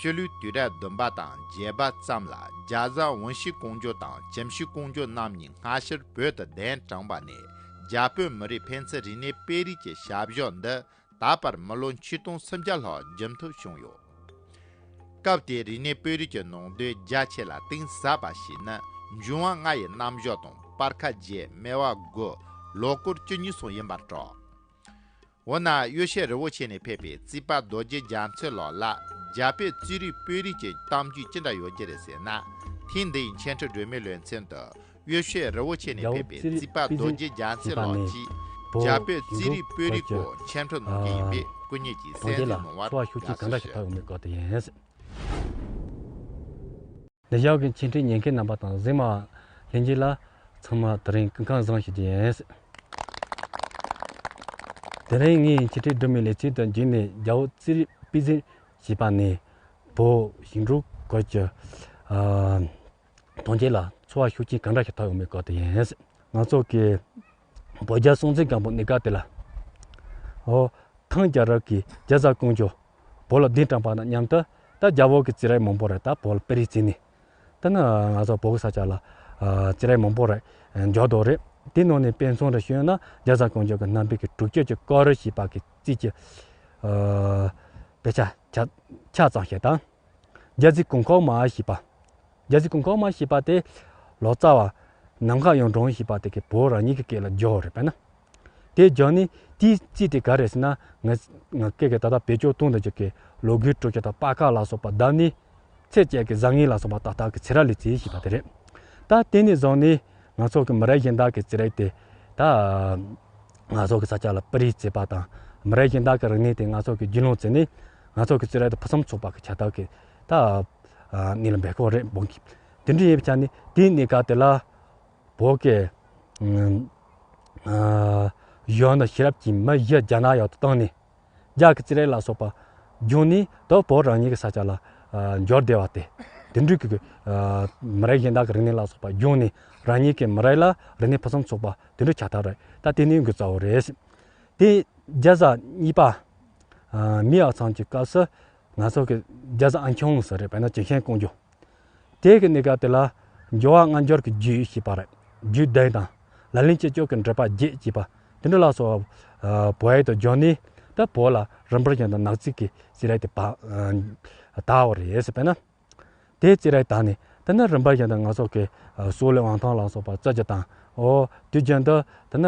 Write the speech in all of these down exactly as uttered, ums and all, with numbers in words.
སྤྱི་ལོའི་དུས་རབས་བདུན་པ་དང་བརྒྱད་པ་ཙམ་ལ་རྒྱ་བཟའ་ཝུན་ཤི་ཀོང་ཇོ་དང་ཅམ་ཤི་ཀོང་ཇོ་རྣམ་གཉིས་སྔ་ཕྱིར་བོད་དུ་གདན་དྲངས་པ་ནས། རྒྱ་བོད་མི་རིགས་ཕན་ཚུན་རིག་གནས་སྤེལ་རེས་ཀྱི་བྱ་གཞག་འདི་ད་བར་མི་ལོ་ཆིག་སྟོང་སུམ་བརྒྱ་ལྷག་རྒྱུན་མཐུད་བྱུང་ཡོད། སྐབས་དེའི་རིག་གནས་སྤེལ་རེས་ཀྱི་ནང་དོན་རྒྱ་ཆེ་ལ་གཏིང་ཟབ་པ་ཞིག་ནི། འབྱུང་བ་ལྔ་ཡི་རྣམ་གཞག་དང་སྤར་ཁ་བརྒྱད། སྨེ་བ་དགུ། ལོ་སྐོར་བཅུ་གཉིས་སོགས་ཡིན་པར་གྲགས། འོ་ན་ཡུལ་ཤུལ་རི་བོ་ཆེ་ནས་ཕེབས་པའི་རྩིས་པ་རྡོ་རྗེ་རྒྱ་མཚོ་ལགས་ལ་རྒྱ་བོད་རྩིས་རིག་སྤེལ་རེས་ཀྱི་གཏམ་རྒྱུད་ཅི་འདྲ་ཡོད་རྒྱུ་རེད་ཟེར་ན། ཐེངས་འདིའི་འཆད་ཁྲིད་སྒྲོན་མེའི་ལེ་ཚན་དུ། ཡུལ་ཤུལ་རི་བོ་ཆེ་ནས་ཕེབས་པའི་རྩིས་པ་རྡོ་རྗེ་རྒྱ་མཚོ་ལགས་ཀྱིས་རྒྱ་བོད་རྩིས་རིག་སྤེལ་རེས་སྐོར་འཆད་ཁྲིད་གནང་གི་ཡིན་པས། སྐུ་ཉིད་ཀྱིས་གསན་གཟིགས་གནང་བར་དགའ་བསུ་ཞུ། ནད་གཞག་གི་འཆད་ཁྲིད་ཉན་མཁན་རྣམ་པ་དང་གཟིགས་མོ་ལྷན་རྒྱས་ལ་ཚང་མ་དེ་རིང་སྐུ་ཁམས་བཟང་ཞུ་རྒྱུ་ཡིན། དེ་རིང་ངའི་འཆད་ཁྲིད་སྒྲོན་མེའི་ལེ་ཚན་དུ་འཇུག་ནས་རྒྱ་བོད་རྩིས་རིག་སྤེལ་རེས་ཞེས་པ་ནས་བོད་ཞིང་འབྲོག་སྐོར་གྱི་ཨ། དོན་རྐྱེན་ལ་ཚོར་བ་ཤུགས་ཆེན་གང་འདྲ་ཞིག་ཐོབ་ཡོད་མེད་སྐོར་དེ་ཡིན། ང་ཚོ་གི་བོད་རྒྱལ་སྲོང་བཙན་སྒམ་པོ་གནས་སྐབས་དེ་ལ། ཨོ། ཐང་རྒྱལ་རབས་ཀྱི་རྒྱ་བཟའ་ཀོང་ཇོ་བོད་ལ་གདན་དྲངས་པ་དང་མཉམ་དུ་ད་རྒྱ་བོད་ཀྱི་རྩིས་རིག་མང་པོ་རེད། ད་བོད་ལ་སྤེལ་རེས་བྱས་ནས། ད་ནི་ང་ཚོ་བོད་ཀྱི་ས་ཆ་ལ་ཨ་རྩིས་རིག་མང་པོ་རེད་འབྱོར་འདུག་རེད། དེ་ནང་ནས་དཔེ་མཚོན་རེ་ཞུས་ན་རྒྱ་བཟའ་ཀོང་ཇོ་གི་རྣམ་པའི་གི་དྲུག་ཅུ་གི་སྐོར་རེ་ཞེས་པ་གི་རྩིས་ཀྱི་ཨ་དཔེ་ཆ་ཆ་ཆ་ཙམ་ཞིག་དང་། རྒྱ་རྩིས་གོང་འཁོར་མ་ཞེས་པ། རྒྱ་རྩིས་གོང་འཁོར་མ་ཞེས་པ་དེ་ལོ་ཙཱ་བ་ནམ་མཁའ་དབྱངས་སྒྲོན་ཞེས་པ་དེ་གིས་བོད་རང་ཉིད་ཀྱི་སྐད་ལ་བསྒྱུར་བ་རེད། དཔེར་ན། དེ་བསྒྱུར་ནས་དེའི་རྩིས་དེ་ག་རེ་ཟེར་ན། ང་ང་སྐད་ཀྱི་ད་ལྟ་བེད་སྤྱོད་གཏོང་བསྡད་རྒྱུ་གི་ལོ་རྒོད་དྲུག་ཅུ་དང་སྤར་ཁ་ལ་སོགས་པ་བརྡབས་ནས་ཚེས་བཅད་ཀྱི་བཟང་ངན་ལ་སོགས་པ་ཏག་ཏག་གི་ཚེ་རབས་ལས་རྩིས་ཞེས་པ་དེ་རེད། ད་དེ་ནས་བཟུང་ནས་ང་ཚོ་གི་མི་རབས་གཞན་དག་གི་རྩིས་རིག་དེ་ད་ང་ཚོ་གི་ས་ཆ་ལ་སྤེལ་རེས་བྱས་པ་དང་། མི་རབས་གཞན་དག་གི་རིག་གནས་དེ་ང་ཚོ་གི་རྒྱུས་ལོན་བྱས་ནས་ང་ཚོ་གི་རྩིས་རིག་དེ་ཕུན་སུམ་ཚོགས་པ་གི་ཁྱབ་སྟངས་ཀྱི་ད་ཨ་གནས་ལ་འབེབས་ཁོ་རེད་འབོང་གི། དེ་འདྲ་ཡིན་པའི་ཆ་ནས་དེའི་གནས་སྐབས་དེ་ལ་བོད་ཀྱི་ཨ་གཞོན་ནུ་ཤེས་རབ་ཀྱི་མི་བཞི་རྒྱ་ནག་ཡུལ་དུ་བཏང་ནས། རྒྱ་གི་རྩིས་རིག་ལ་སོགས་པ་བསྒྱུར་ནས་ད་བོད་རང་ཉིད་ཀྱི་ས་ཆ་ལ་ཨ་འབྱོར་བསྡད་པ་དེ། དེ་འདྲའི་གི་ཨ་མི་རབས་གཞན་དག་གི་རིག་གནས་ལ་སོགས་པ་བསྒྱུར་ནས་རང་ཉིད་ཀྱི་མི་རབས་ལ་རིག་གནས་ཕུན་སུམ་ཚོགས་པ་དེ་འདྲའི་ཁྱབ་སྟངས་རེད། ད་དེ་ནི་འགོ་གཙོ་བོ་རེད། དེ་རྒྱ་བཟའ་གཉིས་པ་ཨ་མེས་ཨག་ཚང་གི་སྐབས་སུ་ང་ཚོ་གི་རྒྱ་བཟའ་ཨན་ཆུང་ཟེར་རེད། དཔེར་ན་ཅིན་ཤན་ཀོང་ཇོ། དེ་གི་གནས་སྐབས་དེ་ལ་འགྱུར་བ་སྔ་འགྱུར་གྱི་རྒྱུད་ཞེས་པ་རེད། རྒྱུད་བདུན་དང་། ལག་ལེན་བྱེད་ཕྱོགས་ཀྱི་འགྲེལ་པ་བརྒྱད་ཅེས་པ། དེ་འདྲ་ལ་སོགས་ཨ་བོད་ཡིག་ཏུ་བསྒྱུར་ནས་ད་བོད་ལ་རིམ་པར་བཞིན་དུ་ནག་རྩིས་ཀྱི་རྩིས་རིག་དེ་བ་ཨ་དར་བ་རེད་ཟེར། དཔེར་ན། དེ་རྩིས་རིག་དར་ནས་དེ་ནས་རིམ་པར་བཞིན་དུ་ང་ཚོ་གི་ཨ་སོག་ལེ་དབང་ཐང་ལ་སོགས་པ་རྩི་རྒྱུ་དང་། ཨོ་དུས་རྒྱུན་དུ་དེ་ནས་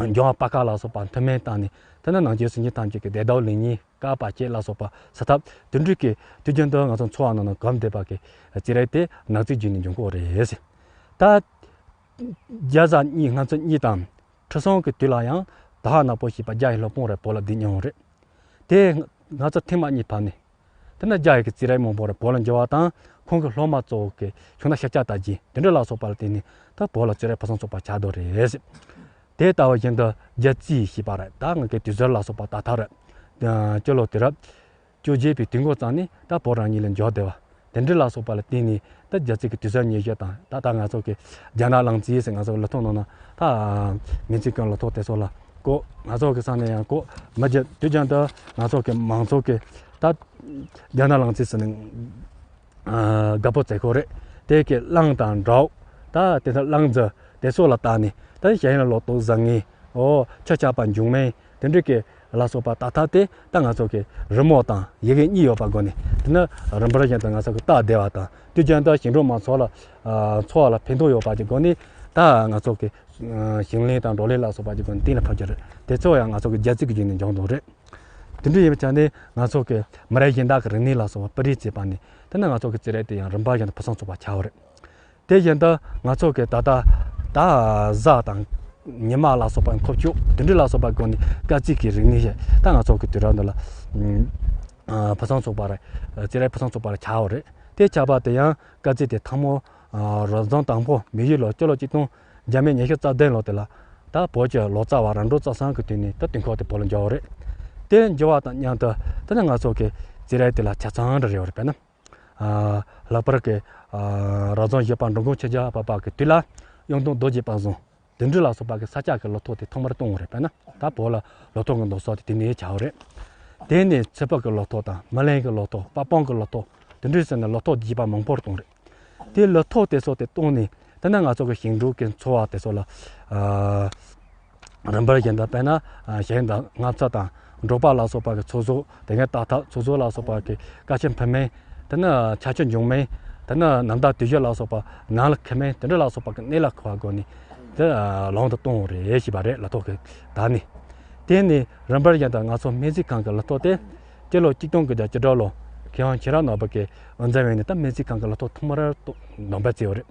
ཨ་འགྱུར་བ་སྤར་ཁ་ལ་སོགས་པ་མཐུ་སྨན་བཏང་ནས་དེ་ནས་ནང་ཆོས་སུམ་ཅུ་ཐམས་ཅད་ཀྱི་བདེ་ཐབས་ལེགས་གཉིས། བཀའ་བར་ཆད་ལ་སོགས་པ་སེལ་ཐབས་དེ་འདྲའི་གི་དུས་རྒྱུན་དུ་ང་ཚོ་འཚོ་བ་ནང་ན་གོམས་བསྡད་པ་གི་རྩིས་རིག་དེ་ནག་རྩིས་བརྒྱུད་ནས་འབྱུང་གི་ཡོད་རེད། ད་རྒྱ་བཟའ་གཉིས་སྔ་ཕྱི་གཉིས་དང་ཁྲི་སྲོང་གི་དུས་ལ་ཡང་ད་ཧ་ནག་པོ་ཞེས་པ་རྒྱ་ཡི་སློབ་དཔོན་རེ་བོད་ལ་བསྡད་མྱོང་རེད། དེ་ང་ཚོ་ཐེངས་མ་གཉིས་ཕར་ནས་དེ་ནས་རྒྱ་ཡི་གི་རྩིས་རིག་མང་པོ་རེ་བོད་ལ་འབྱོར་བ་དང་། ཁོང་གི་སློབ་མ་གཙོ་བོ་གི་ཕྱུག་ན་ཤཱཀྱ་དར་རྒྱས་དེ་འདྲ་ལ་སོགས་པ་ལ་བརྟེན་ནས་ད་བོད་ལ་རྩིས་རིག་ཕུན་སུམ་ཚོགས་པ་ཆགས་འདུག་རེད། དེ་ལྟ་བུ་བཞིན་དུ་རྒྱ་རྩིས་ཞེས་པ་རེད། ད་ང་གི་དུས་ཟུར་ལ་སོགས་པ་ད་ཐར་རེད། སྤྱི་ལོ་དུས་རབས་བཅོ་བརྒྱད་པའི་དུས་འགོ་ཙམ་ནས་ད་བོད་རང་ཉིད་ལ་འབྱོར་བསྡད་པ་དེ་འདྲ་ལ་སོགས་པ་ལ་བརྟེན་ནས་ད་རྒྱ་རྩིས་ཀྱི་དུས་ཟུར་ཉེར་བཞི་དང་། ད་ལྟ་ང་ཚོ་གི་རྒྱ་ནག་གླང་རྩིས་ཟེར་ང་ཚོ་གི་ལོ་ཐོ་ནང་ན་ད་མིང་ཚིག་གི་ལོ་ཐོ་དེ་ཚོ་ལ་གོ། ང་ཚོ་གི་ས་ནས་ཡང་གོ་མ་བརྗེད། དུས་རྒྱུན་དུ་ང་ཚོ་གི་མང་ཚོགས་ཀྱི་ད་རྒྱ་ནག་གླང་རྩིས་ཟེར་ནས། ཨ་དགའ་པོ་བྱེད་ཁོ་རེད། དེ་གི་གླང་དང་འདྲ་བོ། ད་དེ་ལྟར་གླང་རྫི་དེ་ཚོ་ལ་བལྟས་ནས་ད་གཞན་ལ་ལོ་ཏོག་བཟང་ངན། ཨོ་ཆོས་ཆགས་པ་འབྱུང་མིན་དེ་འདྲ་གི་ལ་སོགས་པ་ད་ཐར་དེ་ད་ང་ཚོ་གི་རི་མོ་དང་ཡི་གེ་གཉིས་ཡོད་པ་སྒོ་ནས། དེ་ནི་རིམ་པར་བཞིན་དུ་ང་ཚོ་གི་བལྟས་བསྡད་པ་དང་། དུས་རྒྱུན་དུ་ཞིང་འབྲོག་མང་ཚོགས་ལ་ཨ་འཚོ་བ་ལ་ཕན་ཐོགས་ཡོད་པ་གི་སྒོ་ནས་ད་ང་ཚོ་གི་ཨ་ཞིང་ལས་དང་འབྲོག་ལས་ལ་སོགས་པ་གི་སྒོ་ནས་གཏན་ལ་ཕབ་རྒྱུ་རེད། དེ་ཚོ་ཡང་ང་ཚོ་གི་རྒྱ་རྩིས་ཀྱི་བརྒྱུད་ནས་འབྱུང་འདུག་རེད། དེ་འདྲ་ཡིན་པའི་ཆ་ནས་ང་ཚོ་གི་མི་རབས་གཞན་དག་གི་རིག་གནས་ལ་སོགས་པ་སྤེལ་རེས་བྱས་པ་ནས་དེ་ནས་ང་ཚོ་གི་རྩིས་རིག་དེ་ཡང་རིམ་པ་བཞིན་དུ་ཕུན་སུམ་ཚོགས་པ་ཆགས་པ་རེད། དེ་བཞིན་དུ་ང་ཚོ་གི་ད་ལྟ་ད་གཟའ་དང་ཉི་མ་ལ་སོགས་པ་འཁོར་ཕྱོགས་དེ་འདྲ་ལ་སོགས་པ་སྒོ་ནས་སྐར་རྩིས་ཀྱི་རིག་གནས་ཞིག་ད་ང་ཚོ་གི་དུས་རབས་འདི་ལ་ཨ་ཕུན་སུམ་ཚོགས་པ་རེད། རྩིས་རིག་ཕུན་སུམ་ཚོགས་པ་ཆགས་པ་རེད། དེ་ཆགས་པ་དེ་ཡང་སྐར་རྩིས་དེ་ཐང་མོ་ཨ་རབ་བྱུང་དང་པོ་མི་ཡུལ་ལོ་སྤྱི་ལོ་གཅིག་སྟོང་བརྒྱ་མེད་ཉི་ཤུ་རྩ་བདུན་ལོ་དེ་ལ་ད་བོད་ཀྱི་ལོ་ཙཱ་བ་རབ་འབྲོག་རྩ་བཟང་གི་དུས་ནས་ད་དུས་འཁོར་དེ་བོད་ལ་འབྱོར་བ་རེད། དེ་འབྱོར་བ་དང་མཉམ་དུ་ད་ནི་ང་ཚོ་གི་རྩིས་རིག་དེ་ལ་ཆ་ཚང་འདྲ་རེད་བ་རེད། དཔེར་ན། ཨ་ལྷག་པར་གྱི་ཨ་རབ་བྱུང་བཞི་པ་འབྲི་གུང་ཆོས་རྒྱལ་འཕགས་པ་གི་དུས་ལ་གཡུང་དྲུང་རྡོ་རྗེ་དཔལ་བཟང་དེ་འདྲ་ལ་སོགས་པ་གི་ས་སྐྱ་གི་ལོ་ཐོ་དེ་ཐོག་མར་བཏོན་པ་རེད། དཔེར་ན་ད་བོད་ལ་ལོ་ཐོ་གི་འདུ་ས་དེ་དེ་ནས་ཆགས་པ་རེད། དེ་ནས་ཚོད་དཔག་གི་ལོ་ཐོ་དང་མི་ལན་གྱི་ལོ་ཐོ། པ་སྤུངས་ཀྱི་ལོ་ཐོ། དེ་འདྲ་ཟེར་ནས་ལོ་ཐོ་རྒྱས་པ་མང་པོར་བཏང་རེད། དེ་ལོ་ཐོ་དེ་ཚོ་དེ་བཏང་ནས་དེ་ནས་ང་ཚོ་གི་ཞིང་འབྲོག་གི་འཚོ་བ་དེ་ཚོ་ལ་ཨ་རིམ་པར་བཞིན་དུ། དཔེར་ན་ཞིང་དང་སྔ་ཚ་དང་འབྲོག་པ་ལ་སོགས་པ་གི་ཚོགས་གཙོ། དེ་ནས་ཏག་ཏག་ཚོགས་གཙོ་ལ་སོགས་པ་གི་བཀའ་ཆེམས་ཕུལ་མིན། དེ་ནས་ཆ་རྐྱེན་འབྱུང་མིན། དེ་ནས་ནམ་ཟླ་དུས་བཞི་ལ་སོགས་པ་ནང་ལ་འཁེལ་མིན། དེ་འདྲ་ལ་སོགས་པ་གི་གནས་ལ་འཁེལ་བ་སྒོ་ནས་དེ་ལོ་ཐོ་བཏང་རེད་ཞེས་པ་རེད། ལོ་ཐོ་གི་དག་ནི། དེ་ནས་རིམ་པར་བཞིན་དུ་ང་ཚོ་སྨན་རྩིས་ཁང་གི་ལོ་ཐོ་དེ་སྤྱི་ལོ་གཅིག་སྟོང་དགུ་བརྒྱ་བཅུ་དྲུག་ལོ་མཁས་དབང་མཁྱེན་རབ་ནོར་བུ་གིས་དབུ་འཛིན་བྱས་ནས་ད་སྨན་རྩིས་ཁང་གི་ལོ་ཐོ་ཐོག་མར་འདོན་སྤེལ་བྱས་ཡོད་རེད།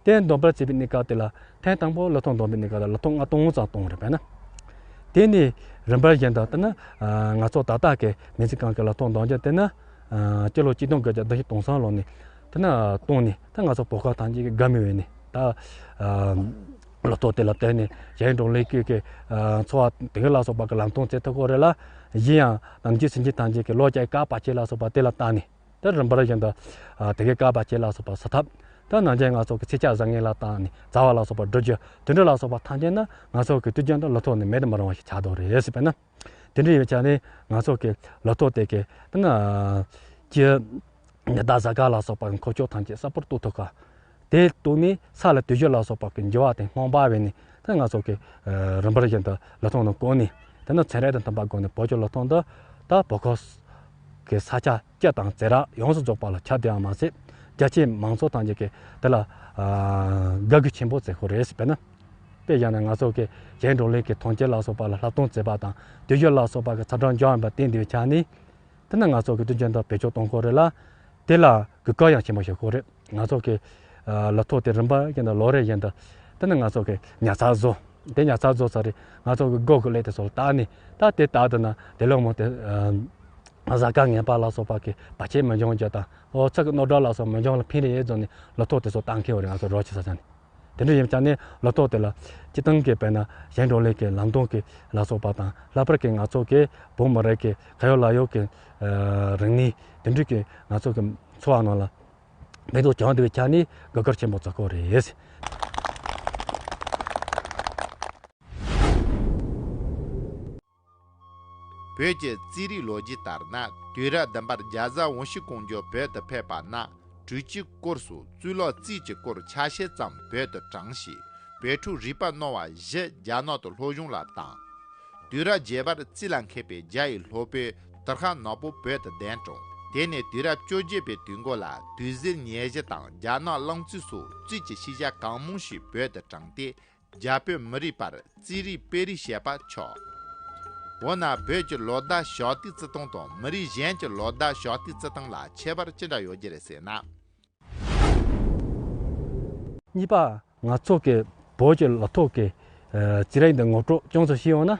དེ་འདོན་སྤེལ་བྱས་པའི་གནས་སྐབས་དེ་ལ། ཐེངས་དང་པོ་ལོ་ཐོ་འདོན་པའི་གནས་སྐབས་ལ་ལོ་ཐོ་ལྔ་སྟོང་ཙམ་བཏང་རེད། དཔེར་ན། དེ་ནས་རིམ་པར་བཞིན་དུ་དེ་ནས་ང་ཚོ་ད་ལྟ་གི་སྨན་རྩིས་ཁང་གི་ལོ་ཐོ་འདོན་རྒྱུ་དེ་ནི་སྤྱི་ལོ་གཅིག་སྟོང་དགུ་བརྒྱ་བདུན་ཅུ་དོན་གསུམ་ལོ་ནས་དེ་ནས་བཏང་ནས། ད་ང་ཚོ་བོད་ཁ་ཐམས་ཅད་ཀྱིས་དགའ་མོས་བྱས་ནས། ད་ལོ་ཐོ་དེ་ལ་བརྟེན་ནས་ཞིང་འབྲོག་ལས་ཀྱི་གི་འཚོ་བ་དེ་ག་ལ་སོགས་པ་གི་ལམ་སྟོན་བྱེད་ཐུབ་ཀྱི་རེད་ལ། གཞན་ཡང་ནམ་རྒྱུན་སེམས་ཅན་ཐམས་ཅད་ཀྱི་ལོ་བརྒྱའི་བསྐལ་པ་ཅིག་ལ་སོགས་པ་དེ་ལ་བརྟེན་ནས། ད་རིམ་པར་བཞིན་དུ་དེ་གའི་བསྐལ་པ་ཅིག་ལ་སོགས་པ་བསུ་ཐབས། ད་ནམ་རྒྱུན་ང་ཚོ་གི་ཚེས་བཅད་བཟང་ངན་ལ་བརྟེན་ནས་བྱ་བ་ལ་སོགས་པ་བསྒྲུབ་རྒྱུ་དེ་འདྲ་ལ་སོགས་པ་ཐམས་ཅད་ནི་ང་ཚོ་གི་དུས་རྒྱུན་དུ་ལོ་ཐོ་ནི་མེད་དུ་མི་རུང་བ་ཞིག་ཆགས་བསྡད་རེད་ཟེར་བས་ན། དེ་འདྲ་ཡིན་པའི་ཆ་ནས་ང་ཚོ་གི་ལོ་ཐོ་དེ་གི་དེ་ནས་ཀྱི་ཉི་ཟླ་གཟའ་སྐར་ལ་སོགས་པ་འཁོར་ཕྱོགས་ཐམས་ཅད་གསལ་པོར་རྟོགས་ཐུབ་ཀ། དེ་རྟོགས་ནས་ས་ལ་དུས་བཞི་ལ་སོགས་པ་གི་འགྱུར་བ་དེ་སྔོན་པ་བྱས་ནས། ད་ང་ཚོ་གི་རིམ་པར་བཞིན་དུ་ལོ་ཐོ་ནང་བཀོད་ནས། དེ་ནས་ཚན་རིག་དང་མཐུན་པའི་སྒོ་ནས་བོད་ཀྱི་ལོ་ཐོ་འདི་ད་བོད་ཁམས་ཀྱི་ས་ཆ་སྤྱི་དང་ཛ་དྲག་ཡོངས་སུ་རྫོགས་པ་ལ་ཁྱབ་བསྡད་ཡོད་མ་ཟད། རྒྱ་ཆེའི་མང་ཚོགས་ཐམས་ཅད་ཀྱིས་དེ་ལ་དགའ་གུས་ཆེན་པོ་བྱེད་ཀྱི་ཡོད་རེད་ཟེར་བས་ན། དཔེ་བཞག་ན་ང་ཚོ་གི་ཞིང་འབྲོག་ལས་ཀྱི་ཐོན་སྐྱེད་ལ་སོགས་པ་ལ་བསླབ་སྟོན་བྱེད་པ་དང་དུས་བཞི་ལ་སོགས་པ་གི་ཚ་གྲང་འཇམ་པ་བསྟེན་དེའི་ཆ་ནས། དེ་ནས་ང་ཚོ་གི་དུས་རྒྱུན་དུ་བེད་སྤྱོད་གཏོང་གི་ཡོད་རེད་ལ། དེ་ལ་གོ་སྐབས་ཡང་ཆེན་པོ་ཞིག་ཡོད་རེད། ང་ཚོ་གི་ལོ་ཐོ་དེ་རིམ་པ་བཞིན་དུ་ལོ་རེ་བཞིན་དུ། དེ་ནས་ང་ཚོ་གི་ཉར་ཚགས་བཟོ། དེ་ཉར་ཚགས་བཟོ་ཚར་རེད། ང་ཚོ་གི་སྒོ་གི་ལས་དེ་ཚོ་ལ་བལྟས་ནས། ད་དེ་ལྟར་དུ་ན་དེ་ལོ་མོ་དེ་གཟའ་སྐར་ངན་པ་ལ་སོགས་པ་གི་བར་ཆད་མི་འབྱུང་རྒྱུ་དང་། འོ་ཚིག་གི་རྣོ་སྒྲ་ལ་སོགས་མི་འབྱུང་ལ་ཕན་རེ་ཡོད་བཟོ་ནས་ལོ་ཐོ་དེ་ཚོ་བཏང་གི་ཡོད་རེད། ང་ཚོ་རོགས་བྱེད་ས་ཆ་ནས། དེ་འདྲ་ཡིན་ཙང་ནས་ལོ་ཐོ་དེ་ལ་སྤྱིར་བཏང་གི་དཔེར་ན་ཞིང་འབྲོག་ལས་ཀྱི་ལམ་སྟོན་གྱི་ལ་སོགས་པ་དང་། ལྷག་པར་གྱི་ང་ཚོ་གི་བོད་མི་རིགས་ཀྱི་ཁ་ཡོད་ལག་ཡོད་ཀྱི་རིག་གནས་དེ་འདྲ་གི་ང་ཚོ་གི་འཚོ་བ་ནང་ལ་ཕན་ཐོགས་བྱུང་བསྡད་པའི་ཆ་ནས་དགའ་གུས་ཆེན་པོ་བྱེད་ཀྱི་ཡོད་རེད། བོད་ཀྱི་རྩིས་རིག་ལོ་རྒྱུས་ལྟར་ན། དུས་རབས་བདུན་པར་རྒྱ་བཟའ་ཝང་ཞི་ཀོང་ཇོ་བོད་དུ་ཕེབས་པ་ན། གྲོས་ཀྱི་སྐོར་སོགས་གཙུག་ལག་རྩིས་ཀྱི་སྐོར་ཆ་ཤས་ཙམ་བོད་དུ་དྲངས་ཤིང་། བོད་ཕྲུག་རིག་པ་རྣོ་བ་བཞི་རྒྱ་ནག་ཏུ་སློབ་སྦྱོང་ལ་བཏང་། དུས་རབས་བརྒྱད་པར་རྩིས་ལ་མཁས་པའི་རྒྱ་ཡི་སློབ་དཔོན་དར་ཤ་ནག་པོ་བོད་དུ་གདན་དྲངས། དེ་ནས་དུས་རབས་བཅོ་བརྒྱད་པའི་དུས་འགོ་ལ་དུས་ཟིལ་ཉེར་བཞི་དང་རྒྱ་ནག་གླང་རྩིས་སོགས་རྩིས་ཀྱི་ཤེས་བྱ་གང་མང་ཞིག་བོད་དུ་དྲངས་ཏེ། རྒྱ་བོད་མི་རིགས་བར་རྩིས་རིག་དཔེ་རིས་བཤད་པ་ཆགས། འོ་ན་བོད་ཀྱི་ལོ་ཟླ་ཞག་དུས་བརྩི་སྟངས་དང་མི་རིགས་གཞན་གྱི་ལོ་ཟླ་ཞག་དུས་བརྩི་སྟངས་ལ་ཁྱད་པར་ཅི་འདྲ་ཡོད་ཀྱི་རེད་ཟེར་ན། གཉིས་པ། ང་ཚོ་གི་བོད་ཀྱི་ལོ་ཐོ་གི་རྩིས་རིག་འདི་ངོ་སྤྲོད་ཅུང་ཙམ་ཞུས་ཡོང་ན།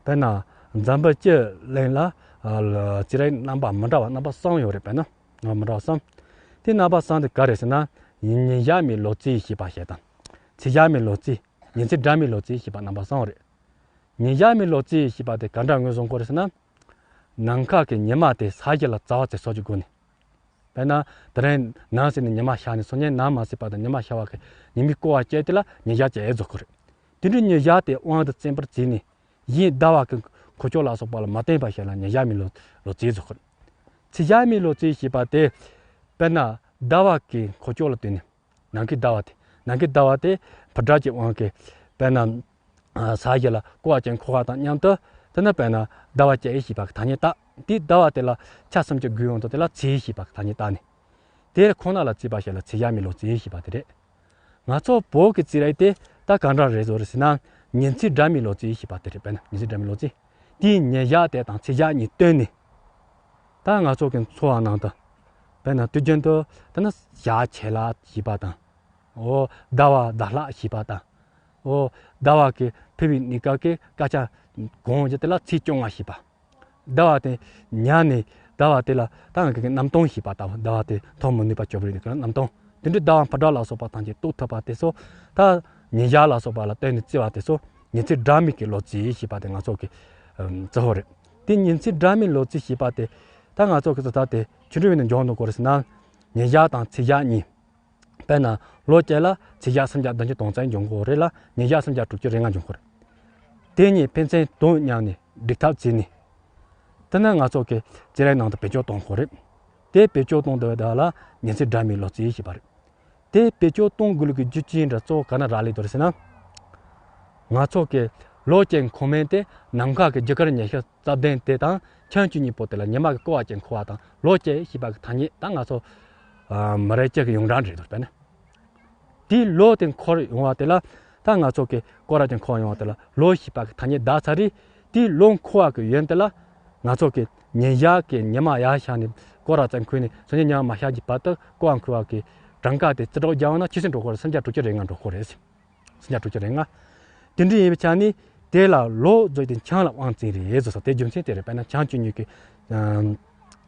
དཔེར་ན་འཛམ་བུ་གཅིག་གླིང་ལ་རྩིས་རིག་རྣམ་པ་མི་འདྲ་བ་རྣམ་པ་གསུམ་ཡོད་རེད། དཔེར་ན་མི་འདྲ་བ་གསུམ། དེ་རྣམ་པ་གསུམ་དེ་ག་རེ་ཟེར་ན། ཉིན་ཞག་མའི་ལོ་རྩིས་ཞེས་པ་ཞིག་དང་། ཚེས་ཞག་མའི་ལོ་རྩིས། ཉིན་མཚན་སྒྲ་མའི་ལོ་རྩིས་ཞེས་པ་རྣམ་པ་གསུམ་རེད། ཉིན་ཞག་མའི་ལོ་རྩིས་ཞེས་པ་དེ་ག་འདྲ་ངོས་བཟུང་དགོས་རེད་ཟེར་ན། ནམ་མཁའ་གི་ཉི་མ་དེ་ས་གཞི་ལ་བྱ་བ་བྱེད་ཕྱོགས་ཀྱི་སྒོ་ནས། དཔེར་ན་དེ་རིང་ནམ་ཟེར་ནས་ཉི་མ་ཤར་ནས་སང་ཉིན་ནམ་མ་ཟེར་བ་དང་ཉི་མ་ཤར་བ་གི་ཉི་མའི་སྐོར་བ་བཅད་དེ་ལ་ཉིན་ཞག་ཅེས་རྫོགས་ཀྱི་རེད། དེ་འདྲའི་ཉིན་ཞག་དེ་དབང་དུ་བཙན་པོར་བརྩིས་ནས། གཞན་ཟླ་བ་གི་འཁོར་ཕྱོགས་ལ་སོགས་པ་ལ་མ་བརྟེན་པ་ཞིག་ལ་ཉིན་ཞག་མའི་ལོ་ལོ་རྩིས་རྫོགས་ཀྱི་རེད། ཚེས་ཞག་མའི་ལོ་རྩིས་ཞེས་པ་དེ། དཔེར་ན་ཟླ་བ་གི་འཁོར་ཕྱོགས་ལ་ལྟོས་ནས། ནམ་མཁའི་ཟླ་བ་དེ། ནམ་མཁའི་ཟླ་བ་དེ་འཕུར་སྒྲ་གྱི་དབང་གིས་དཔེར་ན་ས་གཞི་ལ་སྐོར་བ་ཅན་འཁོར་བ་དང་མཉམ་དུ། དེ་ནས་དཔེར་ན་ཟླ་བ་བཅད་ཡས་ཞེས་པ་གི་ཐ་སྙད་བཏགས། དེའི་ཟླ་བ་དེ་ལ་ཆ་སུམ་ཅུ་དགུའི་དབང་དུ་དེ་ལ་ཚེས་ཞེས་པ་གི་ཐ་སྙད་བཏགས་ནས། དེ་ཁོ་ན་ལ་བརྩིས་པ་ཞིག་ལ་ཚེས་ཞག་མའི་ལོ་རྩིས་ཞེས་པ་དེ་རེད། ང་ཚོ་བོད་ཀྱི་རྩིས་རིག་དེ་ད་ག་འདྲ་རེད་ཟེར་ན། ཉིན་མཚན་སྒྲ་མའི་ལོ་རྩིས་ཞེས་པ་དེ་རེད། དཔེར་ན་ཉིན་མཚན་སྒྲ་མའི་ལོ་རྩིས། དེའི་ཉིན་ཞག་དེ་དང་ཚེས་ཞག་གཉིས་བསྟུན་ནས། ད་ང་ཚོ་གི་འཚོ་བ་ནང་དུ། དཔེར་ན་དུས་རྒྱུན་དུ་དེ་ནི་ཞག་ཆད་ལྷག་ཞེས་པ་དང་། འོ་ཟླ་བ་ཟླ་ལྷག་ཞེས་པ་དང་། འོ་ཟླ་བ་གི་འཕེལ་བའི་གནས་སྐབས་ཀྱི་སྐར་ཆ་གང་ཡོད་དེ་ལ་ཚེས་བཅོ་ལྔ་ཞེས་པ། ཟླ་བ་དེ་ཉལ་ནས་ཟླ་བ་དེ་ལ་ད་ང་གི་གནམ་སྟོང་ཞེས་པ་དང་། ཟླ་བ་དེ་མཐོང་མི་ནུས་པ་གྱུར་པའི་གནམ་སྟོང་། དེ་འདྲའི་ཟླ་བ་འཕུར་སྒྲ་ལ་སོགས་པ་ཐམས་ཅད་རྟོགས་ཐུབ་པ་དེ་ཚོ། ད་ཉིན་ཞག་ལ་སོགས་པ་ལ་བརྟེན་ནས་བརྩི་བ་དེ་ཚོ་ཉིན་མཚན་སྒྲ་མའི་གི་ལོ་རྩིས་ཞེས་པ་དེ་ང་ཚོ་གི་ཨམ་བརྩི་ཧོ་རེད། དེ་ཉིན་མཚན་སྒྲ་མའི་ལོ་རྩིས་ཞེས་པ་དེ་ད་ང་ཚོ་གི་ཚོད་ལྟ་དེ་ཆུ་འབྲུ་བའི་ནང་འཇོག་འདུག་གོ་རེད་ཟེར་ན། ཉིན་ཞག་དང་ཚེས་ཞག་གཉིས། དཔེར་ན་ལོ་གཅིག་ལ་ཚེས་ཞག་སུམ་བརྒྱ་བདུན་ཅུ་དོན་གཅིག་འབྱུང་གི་ཡོད་རེད་ལ། ཉིན་ཞག་སུམ་བརྒྱ་དྲུག་ཅུ་རེ་ལྔ་འབྱུང་གི་ཡོད་རེད། དེ་གཉིས་ཕན་ཚུན་དོན་མཉམ་ནས་སྒྲིག་ཐབས་བྱས་ནས། དེ་ནས་ང་ཚོ་གི་རྩིས་རའི་ནང་དུ་བེད་སྤྱོད་གཏོང་དགོས་རེད། དེ་བེད་སྤྱོད་གཏོང་དུས་ད་ལ་ཉི་ཚེ་སྒྲ་མི་ལོ་རྩིས་ཞེས་པ་རེད། དེ་བེད་སྤྱོད་གཏོང་དགོས་ལུགས་ཀྱི་རྒྱུ་རྐྱེན་འདྲ་གཙོ་བོ་ག་ན་རག་ལས་འདུག་ཟེར་ན། ང་ཚོ་གི་ལོ་བཅུ་འཁོར་མིན་དེ་ནམ་མཁའ་གི་རྒྱུ་སྐར་ཉི་ཤུ་རྩ་བདུན་དེ་དང་ཁྱོན་བཅུ་གཉིས་པོ་དེ་ལ་ཉི་མ་གི་སྐོར་བ་གཅིག་འཁོར་བ་དང་ལོ་བཅུ་ཞེས་པ་གི་ཐ་སྙད་ད་ང་ཚོ་མི་རེ་གཅིག་གི་ཡོངས་གྲགས་རེད་འདུག་པས་ན། དེའི་ལོ་དེ་འཁོར་ཡོང་བ་དེ་ལ་ད་ང་ཚོ་གི་སྐོར་ར་ཅན་འཁོར་ཡོང་བ་དེ་ལ་ལོ་ཞེས་པ་གི་ཐ་སྙད་བརྡ་ཚར་རེད། དེའི་ལོ་འཁོར་བ་གི་ཡུན་དེ་ལ་ང་ཚོ་གི་ཉིན་ཞག་གི་ཉི་མ་ཡར་ཤར་ནས་སྐོར་ར་ཅན་འཁོར་ནས་སང་ཉིན་ཉི་མ་མར་ཤར་གྱི་བར་དུ་སྐོར་བ་འཁོར་བ་གི་གྲངས་ཀ་དེ་རྩིས་འགྲོ་རྒྱག་ན་ཆུ་ཚོད་འགྲོ་སྐོར་སུམ་བརྒྱ་དྲུག་ཅུ་རེ་ལྔ་འགྲོ་སྐོར་རེད། སུམ་བརྒྱ་དྲུག་ཅུ་རེ་ལྔ། དེ་འདྲ་ཡིན་པའི་ཆ་ནས་དེ་ལ་ལོ་ཟེར་དེ་ཁྱོན་ལ་དབང་བཙན་རེད་ཟེར་སོ། དེ་རྒྱུ་མཚན་དེ་རེད། དཔེར་ན་ཁྱོན་བཅུ་གཉིས་ཀྱི་ཨ་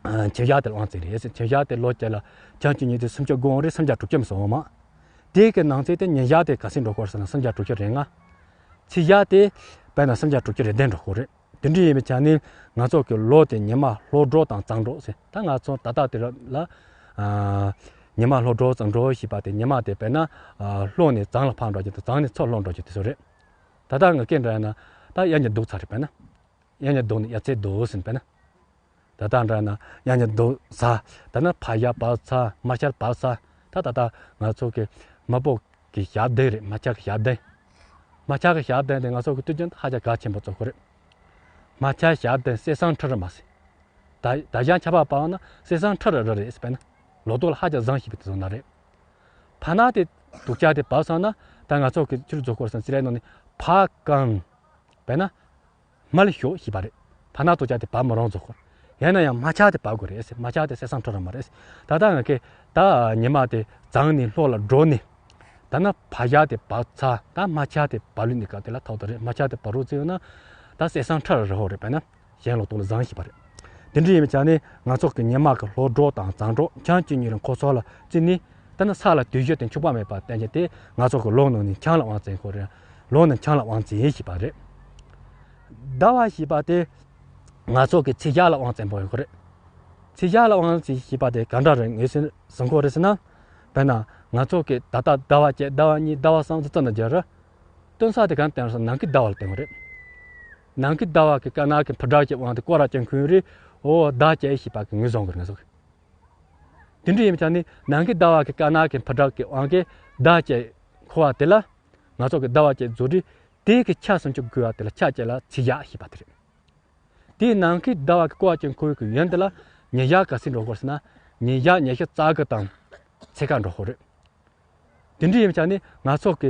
ཨ་ཁྱོན་ཞག་དེ་ལ་དབང་བཙན་རེད་ཟེར། ཁྱོན་ཞག་དེ་ལོ་བཅུ་ལ་ཁྱོན་བཅུ་གཉིས་དེ་སུམ་ཅུ་དགུ་འོང་རེད། སུམ་བརྒྱ་དྲུག་ཅུ་མི་སོང་བ་མ། དེ་གི་ནང་ཚན་དེ་ཉིན་ཞག་དེ་ག་ཚོད་འགྲོ་སྐོར་ཟེར་ན་སུམ་བརྒྱ་དྲུག་ཅུ་རེ་ལྔ། ཚེས་ཞག་དེ་དཔེར་ན་སུམ་བརྒྱ་དྲུག་ཅུ་རེ་བདུན་འགྲོ་སྐོར་རེད། དེ་འདྲ་ཡིན་པའི་ཆ་ནས་ང་ཚོ་གི་ལོ་དེ་ཉི་མ་ལྷོ་འགྲོ་དང་བྱང་འགྲོ་ཟེར། ད་ང་ཚོ་ད་ལྟ་དེ་རབ་ལ་ཨ་ཉི་མ་ལྷོ་འགྲོ་བྱང་འགྲོ་ཞེས་པ་དེ་ཉི་མ་དེ་དཔེར་ན་ཨ་ལྷོ་ནས་བྱང་ལ་ཕར་འགྲོ་རྒྱུ་དང་བྱང་ནས་ལྷོ་ལ་འགྲོ་རྒྱུ་དེ་ཚོ་རེད། ད་ལྟ་ང་སྐད་འདྲ་ཡིན་ན་ད་དབྱར་གཉིད་ལྡོག་ཚར་རེད། དཔེར་ན་དབྱར་གཉིད་ལྡོག་ནས་དབྱར་ཚེས་ལྡོག་ཟིན། དཔེར་ན་ད་ལྟ་འདྲ་ཡིན་ན་དབྱར་གཉིད་ལྡོག་ཚར། ད་ནི་ཕ་ཞག་བབས་ཚར། མ་ཤར་བབས་ཚར། ད་ད་ལྟ་ང་ཚོ་གི་མི་བོད་ཀྱི་ཞག་བདུན་རེད། མ་ཆ་གི་ཞག་བདུན། མ་ཆ་གི་ཞག་བདུན་དེ་ང་ཚོ་གི་དུས་རྒྱུན་ཧ་ཅང་གལ་ཆེན་པོ་བརྩི་གི་རེད། མ་ཆ་ཞག་བདུན་གསེར་སྲང་ཁྲི་རེ་མ་ཟེར། ད་ད་ཞག་ཆར་པ་བབས་ན་གསེར་སྲང་ཁྲི་རེ་རེ་རེད་ཟེར། དཔེར་ན་ལོ་ཏོག་ལ་ཧ་ཅང་བཟང་ཞེས་པའི་དེ་ཚོ་ན་རེད། ཕ་ན་དེ་དུག་ཆ་དེ་བབས་སོང་ན་ད་ང་ཚོ་གི་ཆུ་རུ་རྫོགས་སྐོར་སོང་ཟེར་ཡ་ནང་ནས་ཕ་གང་། དཔེར་ན། མལ་ཤོག་ཞེས་པ་རེད། ཕ་ན་དུག་ཆ་དེ་བབས་མི་རུང་ཟེར་གོ། ཡིན་ན་ཡང་མ་ཆ་དེ་བབས་དགོས་རེད་ཟེར། མ་ཆ་དེ་གསེར་སྲང་ཁྲི་རེ་མ་རེད་ཟེར། ད་ལྟ་ང་གི་ད་ཉི་མ་དེ་བྱང་ནས་ལྷོ་ལ་འགྲོ་ནས། ད་ནི་ཕ་ཞག་དེ་བབས་ཚར། ད་མ་ཆ་དེ་བབས་ལུས་ནས་སྐབས་དེ་ལ་ཐོག་ཏུ་རེད། མ་ཆ་དེ་བབས་རུ་བརྩིས་ཡོད་ན་ད་གསེར་སྲང་ཁྲི་རེ་རེ་ཧོ་རེད། དཔེར་ན་གཞན་ལོ་ཏོག་ལ་བཟང་ཞེས་པ་རེད། དེ་འདྲ་ཡིན་པའི་ཆ་ནས་ང་ཚོ་གི་ཉི་མ་གི་ལྷོ་འགྲོ་དང་བྱང་འགྲོ་ཁྱོན་བཅུ་གཉིས་ལ་འཁོར་ཚོགས་ལ་བརྩིས་ནས། ད་ནི་ས་ལ་དུས་བཞི་དེ་འཁྱུག་པ་མེད་པ་བསྟན་རྒྱུ་དེ་ང་ཚོ་གི་ལོ་ནང་ནས་ཁྱོན་ལ་དབང་བཙན་ཁོ་རེད། ལོ་ནང་ཁྱོན་ལ་དབང་བཙན་ཡིན་ཞེས་པ་རེད། ཟླ་བ་ཞེས་པ་དེ་ང་ཚོ་གི་ཚེས་ཞག་ལ་དབང་བཙན་པོ་ཡོད་ཁོ་རེད། ཚེས་ཞག་ལ་དབང་བཙན་ཞེས་པ་དེ་ག་འདྲ་རེད་ངོས་ཟིན་བཟང་ཁོ་རེད་ཟེར་ན། དཔེར་ན་ང་ཚོ་གི་ད་ལྟ་ཟླ་བ་གཅིག་ཟླ་བ་གཉིས་ཟླ་བ་གསུམ་ཙམ་ཙམ་ན་རྒྱ་རེད། སྟོན་ས་དེ་གང་བསྟན་སོང་ནམ་མཁའི་ཟླ་བ་ལ་བསྟན་པ་རེད། ནམ་མཁའི་ཟླ་བ་གི་དཀར་ནག་གི་འཕུར་སྒྲ་གི་དབང་དུ་སྐོར་ར་ཅན་ཁུན་རེ། འོ་ཟླ་གཅིག་ཞེས་པ་གི་ངོས་བཟུང་གི་རེད་ང་ཚོ་གི། དེ་འདྲ་ཡིན་པའི་ཆ་ནས་ནམ་མཁའི་ཟླ་བ་གི་དཀར་ནག་གི་འཕུར་སྒྲ་གི་དབང་གིས་ཟླ་གཅིག་འཁོར་བ་དེ་ལ་ང་ཚོ་གི་ཟླ་བ་གཅིག་རྫོགས་དུས་དེ་གི་ཆ་སུམ་ཅུ་དགུ་བ་དེ་ལ་ཆ་གཅིག་ལ་ཚེས་ཞག་ཞེས་པ་དེ་རེད། དེའི་ནམ་མཁའི་ཟླ་བ་གི་སྐོར་བ་ཅན་ཁོའི་གི་ཡུན་དེ་ལ་ཉིན་ཞག་ག་ཚོད་འགྲོ་དགོས་ཟེར་ན། ཉིན་ཞག་ཉི་ཤུ་རྩ་དགུ་དང་ཕྱེད་ཀ་འགྲོ་དགོས་རེད། དེ་འདྲ་ཡིན་པའི་ཆ་ནས་ང་ཚོ་གི་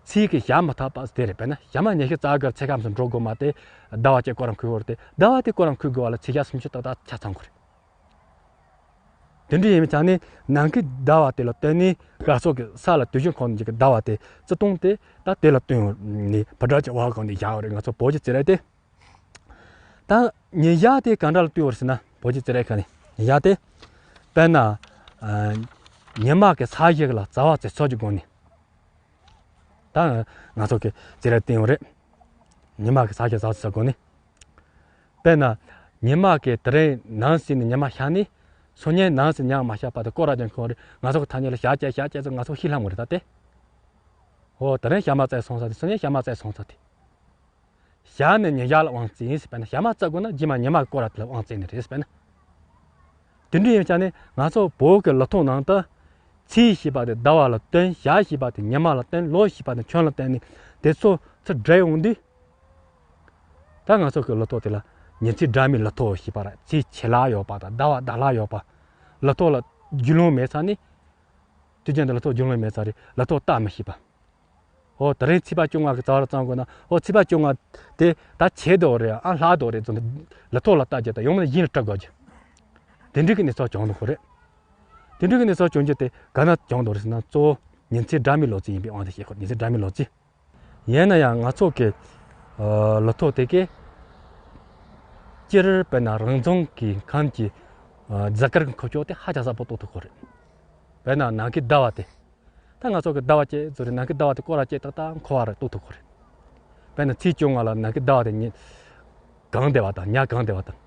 ཚེས་ཀྱི་ཞག་མི་ཐག་པ་དེ་རེད། དཔེར་ན་ཞག་མ་ཉི་ཤུ་རྩ་དགུ་ཚེས་ཁམས་སུ་འགྲོ་དགོས་མ་དེ་ཟླ་བ་གཅིག་སྐོར་ར་འཁོར་དགོས་རེད་དེ། ཟླ་བ་དེ་སྐོར་ར་འཁོར་དགོས་པ་ལ་ཚེས་ཞག་སུམ་ཅུ་ཏག་ཏག་ཆ་ཚང་དགོས་རེད། དེ་འདྲ་ཡིན་པའི་ཆ་ནས་ནམ་མཁའི་ཟླ་བ་དེ་ལ་བསྟུན་ནས་ང་ཚོ་གི་ས་ལ་དུས་རྒྱུན་འཁོར་ནས་ཀྱི་ཟླ་བ་དེ་བརྩི་སྟངས་དེ་ད་དེ་ལ་བསྟུན་ནས་འཕུར་སྒྲ་གི་དབང་གིས་བཞག་པ་རེད། ང་ཚོ་བོད་ཀྱི་རྩིས་ར་དེ། ད་ཉིན་ཞག་དེ་ག་འདྲ་ལ་བསྟུན་པ་རེད་ཟེར་ན། བོད་ཀྱི་རྩིས་རའི་ཁ་ནས་ཉིན་ཞག་དེ། དཔེར་ན། ཨ། ཉི་མ་གི་ས་གཞི་ལ་རྩ་བ་རྩི་ཚད་ཀྱི་སྒོ་ནས། ད་ང་ཚོ་གི་རྩིས་ར་བསྟན་ཡོད་རེད། ཉི་མ་གི་ས་གཞི་རྩ་བ་རྩི་ཚད་སྒོ་ནས། དཔེར་ན། ཉི་མ་གི་དེ་རིང་ནམ་ཟིན་ནས་ཉི་མ་ཤར་ནས། སང་ཉིན་ནམ་ཟིན་ཉི་མ་མ་ཤར་བར་དུ་སྐོར་ར་ཅན་ཁོ་རེ་ང་ཚོ་གི་ཐ་སྙད་ལ་ཞག་གཅིག་ཞག་གཅིག་ཙམ་ང་ཚོ་ཤེས་ལྷམ་ངོ་རེད་ད་དེ། འོ་དེ་རིང་ཞག་མ་རྩིས་སོང་ས་དེ་སང་ཉིན་ཞག་མ་རྩིས་སོང་ས་དེ། ཞག་ནི་ཉིན་ཞག་ལ་དབང་བཙན་ཡིན་ཟེར་བས་ན། ཞག་མ་རྩི་དགོས་ན་རྗེས་མ་ཉི་མ་གི་སྐོར་ར་དེ་ལ་དབང་བཙན་ནི་རེད་ཟེར་བས་ན། དེ་འདྲ་ཡིན་ཙང་ནི་ང་ཚོ་བོད་ཀྱི་ལོ་ཐོ་ནང་དུ། ཚེས་ཞེས་པ་དེ་ཟླ་བ་ལ་བསྟུན། ཞག་ཞེས་པ་དེ་ཉི་མ་ལ་བསྟུན། ལོ་ཞེས་པ་དེ་ཁྱོན་ལ་བསྟུན་ནས་དེ་ཚོ་ཚུར་སྦྲེལ་ཡོང་དུས། ད་ང་ཚོ་གི་ལོ་ཐོ་དེ་ལ་ཉི་ཚེ་སྒྲ་མེད་ལོ་ཐོ་ཞེས་པ་ར། ཚེས་ཆད་ལྷག་ཡོད་པ་དང་ཟླ་བ་འདའ་ལྷག་ཡོད་པ། ལོ་ཐོ་ལ་རྒྱུས་ལོན་མེད་ཙང་ནི། དུས་རྒྱུན་དུ་ལོ་ཐོ་རྒྱུས་ལོན་མེད་ཙང་རེད། ལོ་ཐོ་བལྟ་མི་ཤེས་པ། འོ་དེ་རིང་ཚེས་པ་བཅོ་ལྔ་གི་རྩ་བ་ར་བརྩི་དགོས་ན། འོ་ཚེས་པ་བཅོ་ལྔ་དེ་ད་ཆད་འདུག་རེད། ཨ་ལྷག་འདུག་རེད་ཟེར་ནས་ལོ་ཐོ་ལ་བལྟ་རྒྱུ་དང་། ཡང་མིན་ན་གཞན་ལ་དྲི་དགོས་རྒྱུ། དེ་འདྲའི་གི་གནས་ཚུལ་བྱུང་འདུག་གོ་རེད། དེ་འདྲའི་གི་གནས་ཚུལ་བྱུང་རྒྱུ་དེ་ག་ན་བྱུང་འདུག་རེད་ཟེར་ན། གཙོ་བོ་ཉི་ཚེ་སྒྲ་མེད་ལོ་རྩིས་ཡིན་པའི་དབང་དུ་བྱས་གོ། ཉི་ཚེ་སྒྲ་མེད་ལོ་རྩིས། ཡིན་ན་ཡང་ང་ཚོ་གི་ཨ་ལོ་ཐོ་དེ་གི་སྤྱིར་དཔེར་ན་རང་རྫོང་གི་ཁམས་ཀྱི་ཨ་གཟའ་སྐར་གྱི་འཁོར་ཕྱོགས་དེ་ཧ་ཅང་གསལ་པོ་རྟོགས་ཐུབ་གོ་རེད། དཔེར་ན་ནམ་མཁའི་ཟླ་བ་དེ། ད་ང་ཚོ་གི་ཟླ་བ་གཅིག་ཚོ་རེད། ནམ་མཁའི་ཟླ་བ་དེ་སྐོར་ར་གཅིག་ཏག་ཏག་འཁོར་བ་རེད། རྟོགས་ཐུབ་གོ་རེད། དཔེར་ན་ཚེས་བཅོ་ལྔ་ལ་ནམ་མཁའི་ཟླ་བ་དེ་ཉི་གང་བསྡད་པ་དང་ཉ་གང་བསྡད་པ་དང་།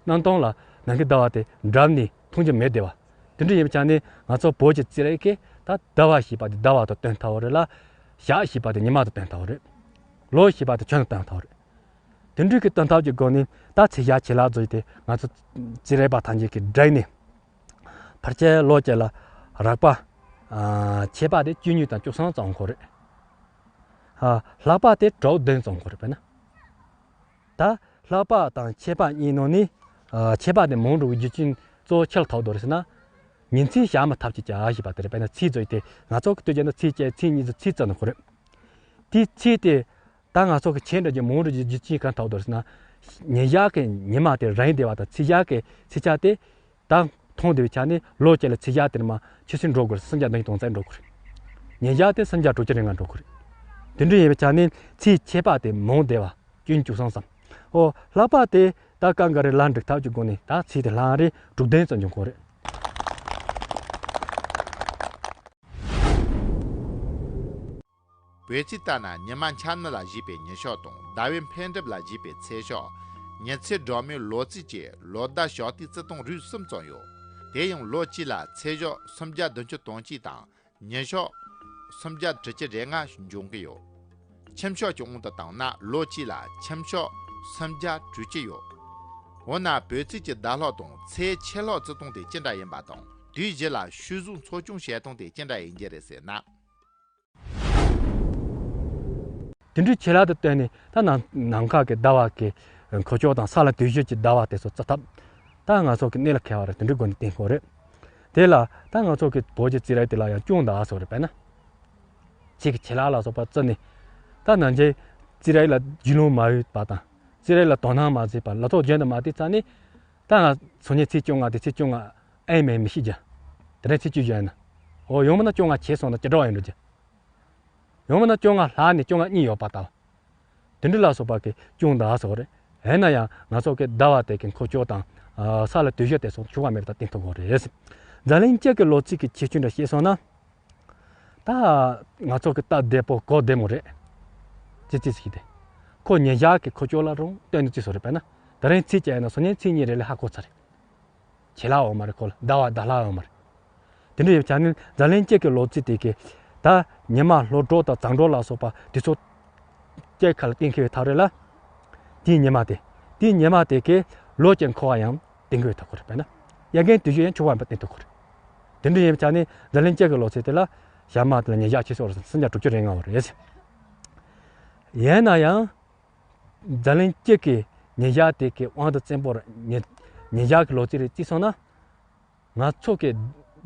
གནམ་སྟོང་ལ་ནམ་མཁའི་ཟླ་བ་དེ་འགྲིབ་ནས་མཐོང་རྒྱུ་མེད་བསྡད་པ། དེ་འདྲ་ཡིན་པའི་ཆ་ནས་ང་ཚོ་བོད་ཀྱི་རྩིས་ར་གིས་ད་ཟླ་བ་ཞེས་པ་དེ་ཟླ་བ་དང་བསྟུན་ཐུབ་པ་རེད་ལ། ཞག་ཞེས་པ་དེ་ཉི་མ་དང་བསྟུན་ཐུབ་པ་རེད། ལོ་ཞེས་པ་དེ་ཁྱོན་དང་བསྟུན་ཐུབ་པ་རེད། དེ་འདྲའི་གི་སྟོན་ཐབས་ཀྱི་སྒོ་ནས་ད་ཚིག་ཞལ་ཆེ་ལ་བཟོས་ཏེ་ང་ཚོ་རྩིས་རིག་པ་ཐམས་ཅད་ཀྱིས་བསྒྲིགས་ནས། ཕལ་ཆེར་ལོ་གཅིག་ལ་རགས་པ། ཨ། ཆད་པ་དེ་བཅུ་གཉིས་དང་བཅུ་གསུམ་ཙམ་འགོར་རེད། ཨ། ལྷག་པ་དེ་དྲུག་བདུན་ཙམ་འགོར་རེད། དཔེར་ན། ད་ལྷག་པ་དང་ཆད་པ་གཉིས་ནང་ནས། ཨ། ཆད་པ་དེ་མང་དྲགས་པའི་རྒྱུ་རྐྱེན་གཙོ་བོ་ཆི་ལ་ཐུག་འདུག་རེད་ཟེར་ན། ཉིན་མཚན་བཞག་མི་ཐུབ་ཅེས་བྱས་པ་དེ་རེད། དཔེར་ན་ཚིག་བཟོས་ཏེ་ང་ཚོ་གི་དུས་རྒྱུན་དུ་ཚིག་གཅིག་ཚིག་གཉིས་ཚིག་གསུམ་ཙམ་འགོར་རེད། དེའི་ཚིག་དེ་ད་ང་ཚོ་གི་ཆད་འགྲོ་རྒྱུ་མང་དྲགས་རྒྱུ་རྒྱུ་རྐྱེན་གང་ཐུག་འདུག་ཟེར་ན། ཉིན་ཞག་གི་ཉི་མ་དེ་རིང་བསྡད་པ་དང་ཚེས་ཞག་གི་ཚེས་ཆ་དེ་ད་ཐུང་བསྡད་པའི་ཆ་ནས་ལོ་གཅིག་ལ་ཚེས་ཞག་དེ་ནི་མ་ཆུ་ཚོད་འགྲོ་དགོས་རེད། སུམ་བརྒྱ་བདུན་ཅུ་དོན་རྩ་འགྲོ་དགོས་རེད། ཉིན་ཞག་དེ་སུམ་བརྒྱ་དྲུག་ཅུ་རེ་ལྔ་འགྲོ་དགོས་རེད། དེ་འདྲ་ཡིན་པའི་ཆ་ནས་ཚིག་ཆད་པ་དེ་མང་བསྡད་པ་བཅུ་བཅུ་གསུམ་ཙམ། ཨོ། ལྷག་པ་དེ་ད་གང་ག་རེ་ལ་འགྲིག་ཐབས་ཀྱི་སྒོ་ནས་ད་ཚིག་དེ་ལྷག་རེ་དྲུག་བདུན་ཙམ་འབྱུང་གི་རེད། བོད་ཚིག་ལྟར་ན་ཉི་མ་འཆར་ནི་ལ་བཞག་པའི་ཉི་ཤོག་དང་ཟླ་བའི་འཕེལ་འགྲིབ་ལ་བཞག་པའི་ཚེས་ཤོག་ཉི་ཚེས་སྦྲགས་མའི་ལོ་ཚིགས་བཅས་ལོ་ཟླ་ཞག་དུས་རྩི་སྟངས་རིགས་གསུམ་ཙམ་ཡོད། དེ་ཡང་ལོ་གཅིག་ལ་ཚེས་ཞོག་སུམ་བརྒྱ་བདུན་ཅུ་དོན་གཅིག་དང་ཉི་ཤོག་སུམ་བརྒྱ་དྲུག་ཅུ་རེ་ལྔ་འབྱུང་གི་ཡོད། ཁྱིམ་ཤོག་གི་དབང་དུ་བཏང་ན་ལོ་གཅིག་ལ་ཁྱིམ་ཤོག་སུམ་བརྒྱ་དྲུག་ཅུ་ཡོད། འོ་ན་བོད་ཚིག་གི་ཟླ་ལྷག་དང་ཚེས་ཆད་ལྷག་རྩི་སྟངས་དེ་ཅི་འདྲ་ཡིན་པ་དང་དུས་བཞི་ལ་ཤུལ་བཟོ་འཚོ་སྐྱོང་བྱེད་སྟངས་དེ་ཅི་འདྲ་ཡིན་གྱི་རེད་ཟེར་ན། དེ་འདྲའི་ཆད་ལྷག་དང་བསྟུན་ནས་ད་ནམ་ནམ་མཁའ་གི་ཟླ་བ་གི་འཁོར་ཕྱོགས་དང་ས་ལ་དུས་བཞི་གི་ཟླ་བ་དེ་ཚོ་རྩི་ཐབས། ད་ང་ཚོ་གི་གནད་ལ་འཁེལ་བ་རེད། དེ་འདྲའི་སྒོ་ནས་བསྟན་དགོས་རེད། དེ་ལ་ད་ང་ཚོ་གི་བོད་ཀྱི་རྩིས་རིག་དེ་ལ་ཡང་སྐྱོན་དག་སོགས་རེད། དཔེར་ན། ཚིག་གི་ཆད་ལྷག་ལ་སོགས་པ་བརྩི་ནས། ད་ནང་ཆེན་རྩིས་རིག་ལ་རྒྱུས་ལོན་མ་ཡོད་པ་དང་། རྩིས་རིག་ལ་དོ་སྣང་མ་བྱས་པ་ལ་སོགས་རྒྱུན་དུ་མ་བསྡད་ཙང་ནས། ད་ང་སང་ཉིན་ཚེས་བཅོ་ལྔ་དེ་ཚེས་བཅོ་ལྔ་ཨེ་མེད་མི་ཤེས་ཀྱི། དེ་རིང་ཚེས་བཅུ་བཞི་ཡིན་ན། འོ། ཡང་མིན་ན་བཅོ་ལྔ་ཆད་སོང་ན་ཅི་འདྲ་བ་ཡིན་འགྲོ་ཀྱི། ཡང་མིན་ན་བཅོ་ལྔ་ལྷག་ནས་བཅོ་ལྔ་གཉིས་ཡོད་པ་དང་། དེ་འདྲ་ལ་སོགས་པ་གི་སྐྱོན་དག་སོགས་རེད། ཡིན་ན་ཡང་ང་ཚོ་གི་ཟླ་བ་དེ་གི་འཁོར་ཕྱོགས་དང་། ཨ། ས་ལ་དུས་བཞི་དེ་སོགས་འཁྱོག་པ་མེད་པ་བསྟན་ཐུབ་དགོས་རེད། འཛམ་གླིང་སྤྱི་གི་ལོ་ཚིགས་ཀྱི་ཁྱད་ཆོས་འདྲ་བཤད་སོང་ན། ད་ང་ཚོ་གི་སྟབས་བདེ་པོ་གོ་བདེ་མོ་རེད། ཙི་ཙི་ཟིག་དེ། ཁོ་ཉིན་ཞག་གི་འཁོར་ཕྱོགས་ལ་རུང་བསྟན་ནས་བརྩི་སོང་རེད། དཔེར་ན། དེ་རིང་ཚེས་གཅིག་ཡིན་ན་སང་ཉིན་ཚེས་གཉིས་རེད་ལ་ཧ་གོ་ཚར་རེད། ཆད་ལྷག་ཡོད་མ་རེད། ཁོ་ལ་ཟླ་བ་ཟླ་ལྷག་ཡོད་མ་རེད། དེ་འདྲ་ཡོད་ཆ་ནས་འཛམ་གླིང་སྤྱི་གི་ལོ་ཚིགས་དེ་གི་ད་ཉི་མ་ལྷོ་དྲོ་དང་བྱང་དྲོ་ལ་སོགས་པ་དུས་ཚོད་སྐྱེལ་ཁ་ལ་གཏན་འཁེལ་བའི་ཐག་རེད་ལ། དེའི་ཉི་མ་དེ། དེའི་ཉི་མ་དེ་གི་ལོ་གཅིག་འཁོར་བ་ཡང་གཏན་འཁེལ་བའི་ཐག་གོ་རེད། དཔེར་ན། དབྱར་ཁའི་དུས་བཞི་ཡང་འཁྱོག་པ་མེད་པ་བསྟན་ཐུབ་གོ་རེད། དེ་འདྲ་ཡིན་པའི་ཆ་ནས་འཛམ་གླིང་སྤྱི་གི་ལོ་ཚིགས་དེ་ལ་ཞག་མ་དེ་ལ་ཉིན་ཞག་ཕྱེད་སོགས་སུམ་བརྒྱ་དྲུག་ཅུ་རེ་ལྔ་བ་རེད། ཡིན་ན་ཡང་། འཛམ་གླིང་སྤྱི་གི་ཉིན་ཞག་དེ་གི་དབང་དུ་བཙན་པོར་ཉིན་ཉིན་ཞག་གི་ལོ་ཚིགས་རེ་བརྩིས་སོང་ན། ང་ཚོ་གི་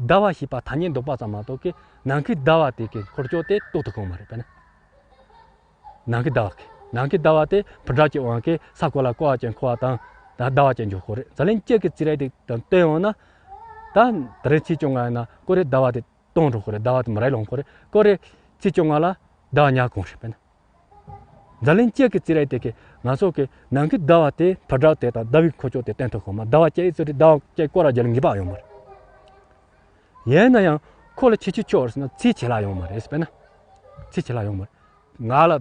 ཟླ་བ་ཞེས་པ་ཐ་སྙད་འདོགས་པ་ཙམ་མ་གཏོགས་ཀྱི་ནམ་མཁའི་ཟླ་བ་དེ་གི་འཁོར་ཕྱོགས་དེ་རྟོགས་ཐུབ་ཀྱི་མ་རེད། དཔེར་ན། ནམ་མཁའི་ཟླ་བ་གི་ནམ་མཁའི་ཟླ་བ་དེ་འཕུར་སྒྲ་གི་དབང་གིས་ས་གོ་ལ་ཀོ་བ་ཅན་འཁོར་བ་དང་ཟླ་བ་ཅན་འཇོག་གོ་རེད། འཛམ་གླིང་སྤྱི་གི་རྩིས་རིག་དེ་དང་བསྟུན་འོང་ན། ད་དེ་རིང་ཚེས་བཅོ་ལྔ་ཡིན་ན་ཀོ་རེ་ཟླ་བ་དེ་སྟོང་འགྲོ་གོ་རེད། ཟླ་བ་དེ་མི་རེ་ལོང་གོ་རེད། ཀོ་རེ་ཚེས་བཅོ་ལྔ་ལ་ཟླ་བ་ཉ་གང་རེད། དཔེར་ན། འཛམ་གླིང་སྤྱི་གི་རྩིས་རིག་དེ་གི་ང་ཚོ་གི་ནམ་མཁའི་ཟླ་བ་དེ་འཕུར་སྒྲ་དེ་དང་ཟླ་བའི་འཁོར་ཕྱོགས་དེ་བསྟན་ཐུབ་གོ་མ། ཟླ་བ་སྐྱེ་ཡི་ཚུལ་དེ་ཟླ་བ་སྐྱེ་སྐོར་ར་རྒྱལ་ངེས་པ་ཡོང་མ་རེད། ཡིན་ན་ཡང་ཁོ་ལ་ཁྱད་ཆོས་ཅི་ཡོད་ཟེར་ན་ཚེས་ཆད་ལྷག་ཡོང་མ་རེད། དཔེར་ན། ཚེས་ཆད་ལྷག་ཡོང་མ་རེད། ང་ལ་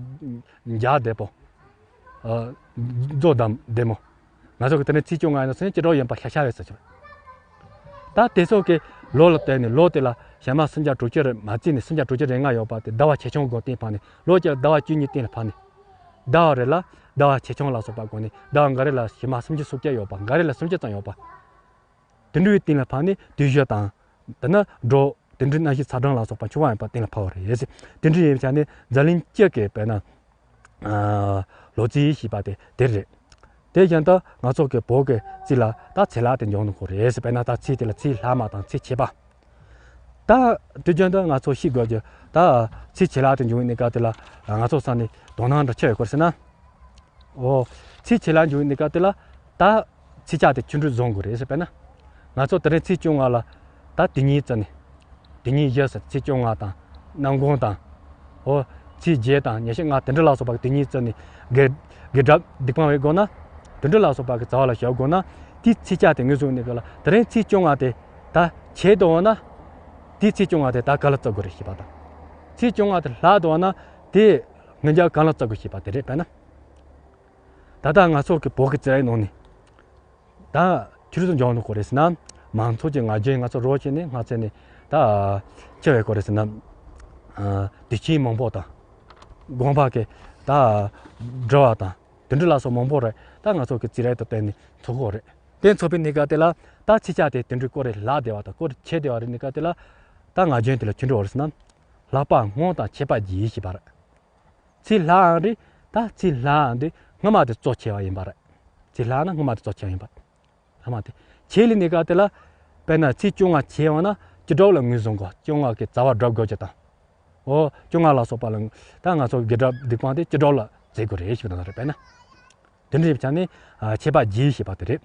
འཇའ་བདེ་པོ། ཨ། མཛོ་དང་བདེ་མོ། ང་ཚོ་གི་དེ་ནས་ཚེས་བཅོ་ལྔ་ཡིན་ན་སོ་ནས་ཅི་འདྲ་ཡིན་པ་ཤ་ཤ་རེད་ཟེར་ཆོག་ད་དེ་ཚོ་གི་ལོ་ལ་བལྟས་ནས་ལོ་དེ་ལ་ཞག་མ་སུམ་བརྒྱ་དྲུག་ཅུ་རེ་མ་བརྩིས་ནས་སུམ་བརྒྱ་དྲུག་ཅུ་རེ་ལྔ་ཡོད་པ་དེ་ཟླ་བ་ཆེ་ཆུང་སྒོ་གཏན་ཕབ་ནས་ལོ་གཅིག་ལ་ཟླ་བ་བཅུ་གཉིས་གཏན་ལ་ཕབ་ནས། ཟླ་བ་རེ་ལ་ཟླ་བ་ཆེ་ཆུང་ལ་སོགས་པ་སྒོ་ནས་ཟླ་བ་འགའ་རེ་ལ་ཞག་མ་སུམ་ཅུ་སོ་བརྒྱད་ཡོད་པ། འགའ་རེ་ལ་སུམ་ཅུ་ཙམ་ཡོད་པ། དེ་འདྲའི་སྟེང་ལ་ཕབ་ནས་དུས་བཞི་དང་། དེ་ནས་འགྲོ། དེ་འདྲའི་གནམ་གཤིས་ཚ་གྲང་ལ་སོགས་པ་འཁྱོག་པ་མེད་པ་གཏན་ལ་ཕབ་པ་རེད། དེ་འདྲའི་ཡིན་ཙང་ནི་འཛམ་གླིང་སྤྱི་གི་དཔེར་ན། ཨ། ལོ་རྩིས་ཞེས་པ་དེ་དེ་རེད། དེ་བཞིན་དུ་ང་ཚོ་གི་བོད་ཀྱི་རྩིས་ལ་ད་ཚེས་ལྷག་དེ་འབྱུང་ནི་ཁོ་རེད། དཔེར་ན་ད་ཚེས་དེ་ལ་ཚེས་ལྷག་མ་དང་ཚེས་ཆད་པ། ད་དུས་རྒྱུན་དུ་ང་ཚོ་ཤེས་དགོས་རྒྱུ་ད་ཚེས་ཆད་ལྷག་དེ་འབྱུང་བའི་གནས་སྐབས་དེ་ལ་ང་ཚོ་ས་ནས་དོ་སྣང་འདྲ་ཆེ་བའི་སྐོར་ཟེར་ན། འོ། ཚེས་ཆད་ལྷག་འབྱུང་བའི་གནས་སྐབས་དེ་ལ་ད་ཚེས་ཆ་དེ་ཆུང་འགྲོས་བཟོ་དགོས་རེད་ཟེར། དཔེར་ན། ང་ཚོ་དེ་རིང་ཚེས་བཅོ་ལྔ་ལ་ད་དེ་ཉིན་བརྩི་ནས། དེ་ཉིན་བཞི་ཟེར། ཚེས་བཅོ་ལྔ་དང་། གནམ་གང་དང་། འོ། ཚེས་བརྒྱད་དང་ཉི་ཤུ་ལྔ་དེ་འདྲ་ལ་སོགས་པ་དེ་ཉིན་བརྩི་ནས་དགེ་དགེ་སྒྲུབ་སྡིག་སྤང་བའི་སྒོ་ན། དེ་འདྲ་ལ་སོགས་པ་གི་རྩ་བ་ལ་བཞག་དགོས་ན། དེའི་ཚེས་ཆ་དེ་ངོས་བཟུང་ནས་ག་ལ་དེ་རིང་ཚེས་བཅོ་ལྔ་དེ་ད་ཆད་དུ་འོང་ན། དེའི་ཚེས་བཅོ་ལྔ་དེ་ད་ག་ལ་བརྩི་དགོས་རེད་ཞེས་པ་དང་། ཚེས་བཅོ་ལྔ་དེ་ལྷག་ཏུ་འོང་ན་དེ་ཉིན་རྒྱབ་གང་ལ་བརྩི་དགོས་ཞེས་པ་དེ་རེད། དཔེར་ན། ད་ལྟ་ང་ཚོ་གི་བོད་ཀྱི་རྩིས་རིག་ནང་ནས་ད་ཆུ་རུ་འཇོག་ནོ་གོ་རེད་ཟེར་ན། མང་ཚོགས་ཀྱི་ང་རྒྱལ་ང་ཚོ་རོགས་བྱས་ནས་ང་ཚོ་ནས་ད་ཆེ་བའི་གོ་རེད་ཟེར་ན། ཨ། དུས་ཆེན་མང་པོ་དང་། དགོན་པ་གི་ད་སྒྲུབ་པ་དང་ དེ་འདྲ་ལ་སོགས་མང་པོ་རེད། ད་ང་ཚོ་གི་རྩིས་རིག་དང་བསྟུན་ནས་འཚོལ་གྱི་ཡོད་རེད། དེ་འཚོལ་བའི་གནས་སྐབས་དེ་ལ་ད་ཚིག་ཆ་དེ་དེ་འདྲའི་སྐོར་རེ་ལྷག་བསྡད་པ་དང་སྐོར་རེ་ཆད་བསྡད་པ་རེད། གནས་སྐབས་དེ་ལ་ད་ང་རྒྱུན་དེ་ལ་ཅི་འདྲ་ཡོད་རེད་ཟེར་ན། ལྷག་པ་སྔོན་དང་ཆད་པ་རྗེས་ཞེས་པ་རེད། ཚིག་ལྷག་ཡང་རེད། ད་ཚིག་ལྷག་ཡང་དེ་སྔ་མ་དེ་གཙོ་ཆེ་བ་ཡིན་པ་རེད། ཚིག་ལྷག་ན་སྔ་མ་དེ་གཙོ་ཆེ་བ་ཡིན་པ། ལྷག་མ་དེ་ཆད་ལ་གནས་སྐབས་དེ་ལ། དཔེར་ན་ཚིག་བཅོ་ལྔ་ཆད་ཡོང་ན་སྤྱི་སྒྲོག་ལ་ངོས་བཟུང་དགོས། བཅོ་ལྔ་གི་རྩ་བ་སྒྲུབ་དགོས་ཀྱི་དང་། འོ། བཅོ་ལྔ་ལ་སོགས་པ་ལ་ད་ང་ཚོ་དགེ་སྒྲུབ་སྡིག་སྤང་དེ་སྤྱི་སྒྲོག་ལ་བྱེད་དགོས་རེད་ཞེས་པ་དང་རེད། དཔེར་ན། དེ་འདྲ་ཡིན་པ་ཆ་ནས་ཆད་པ་རྗེས་ཞེས་པ་དེ་རེད།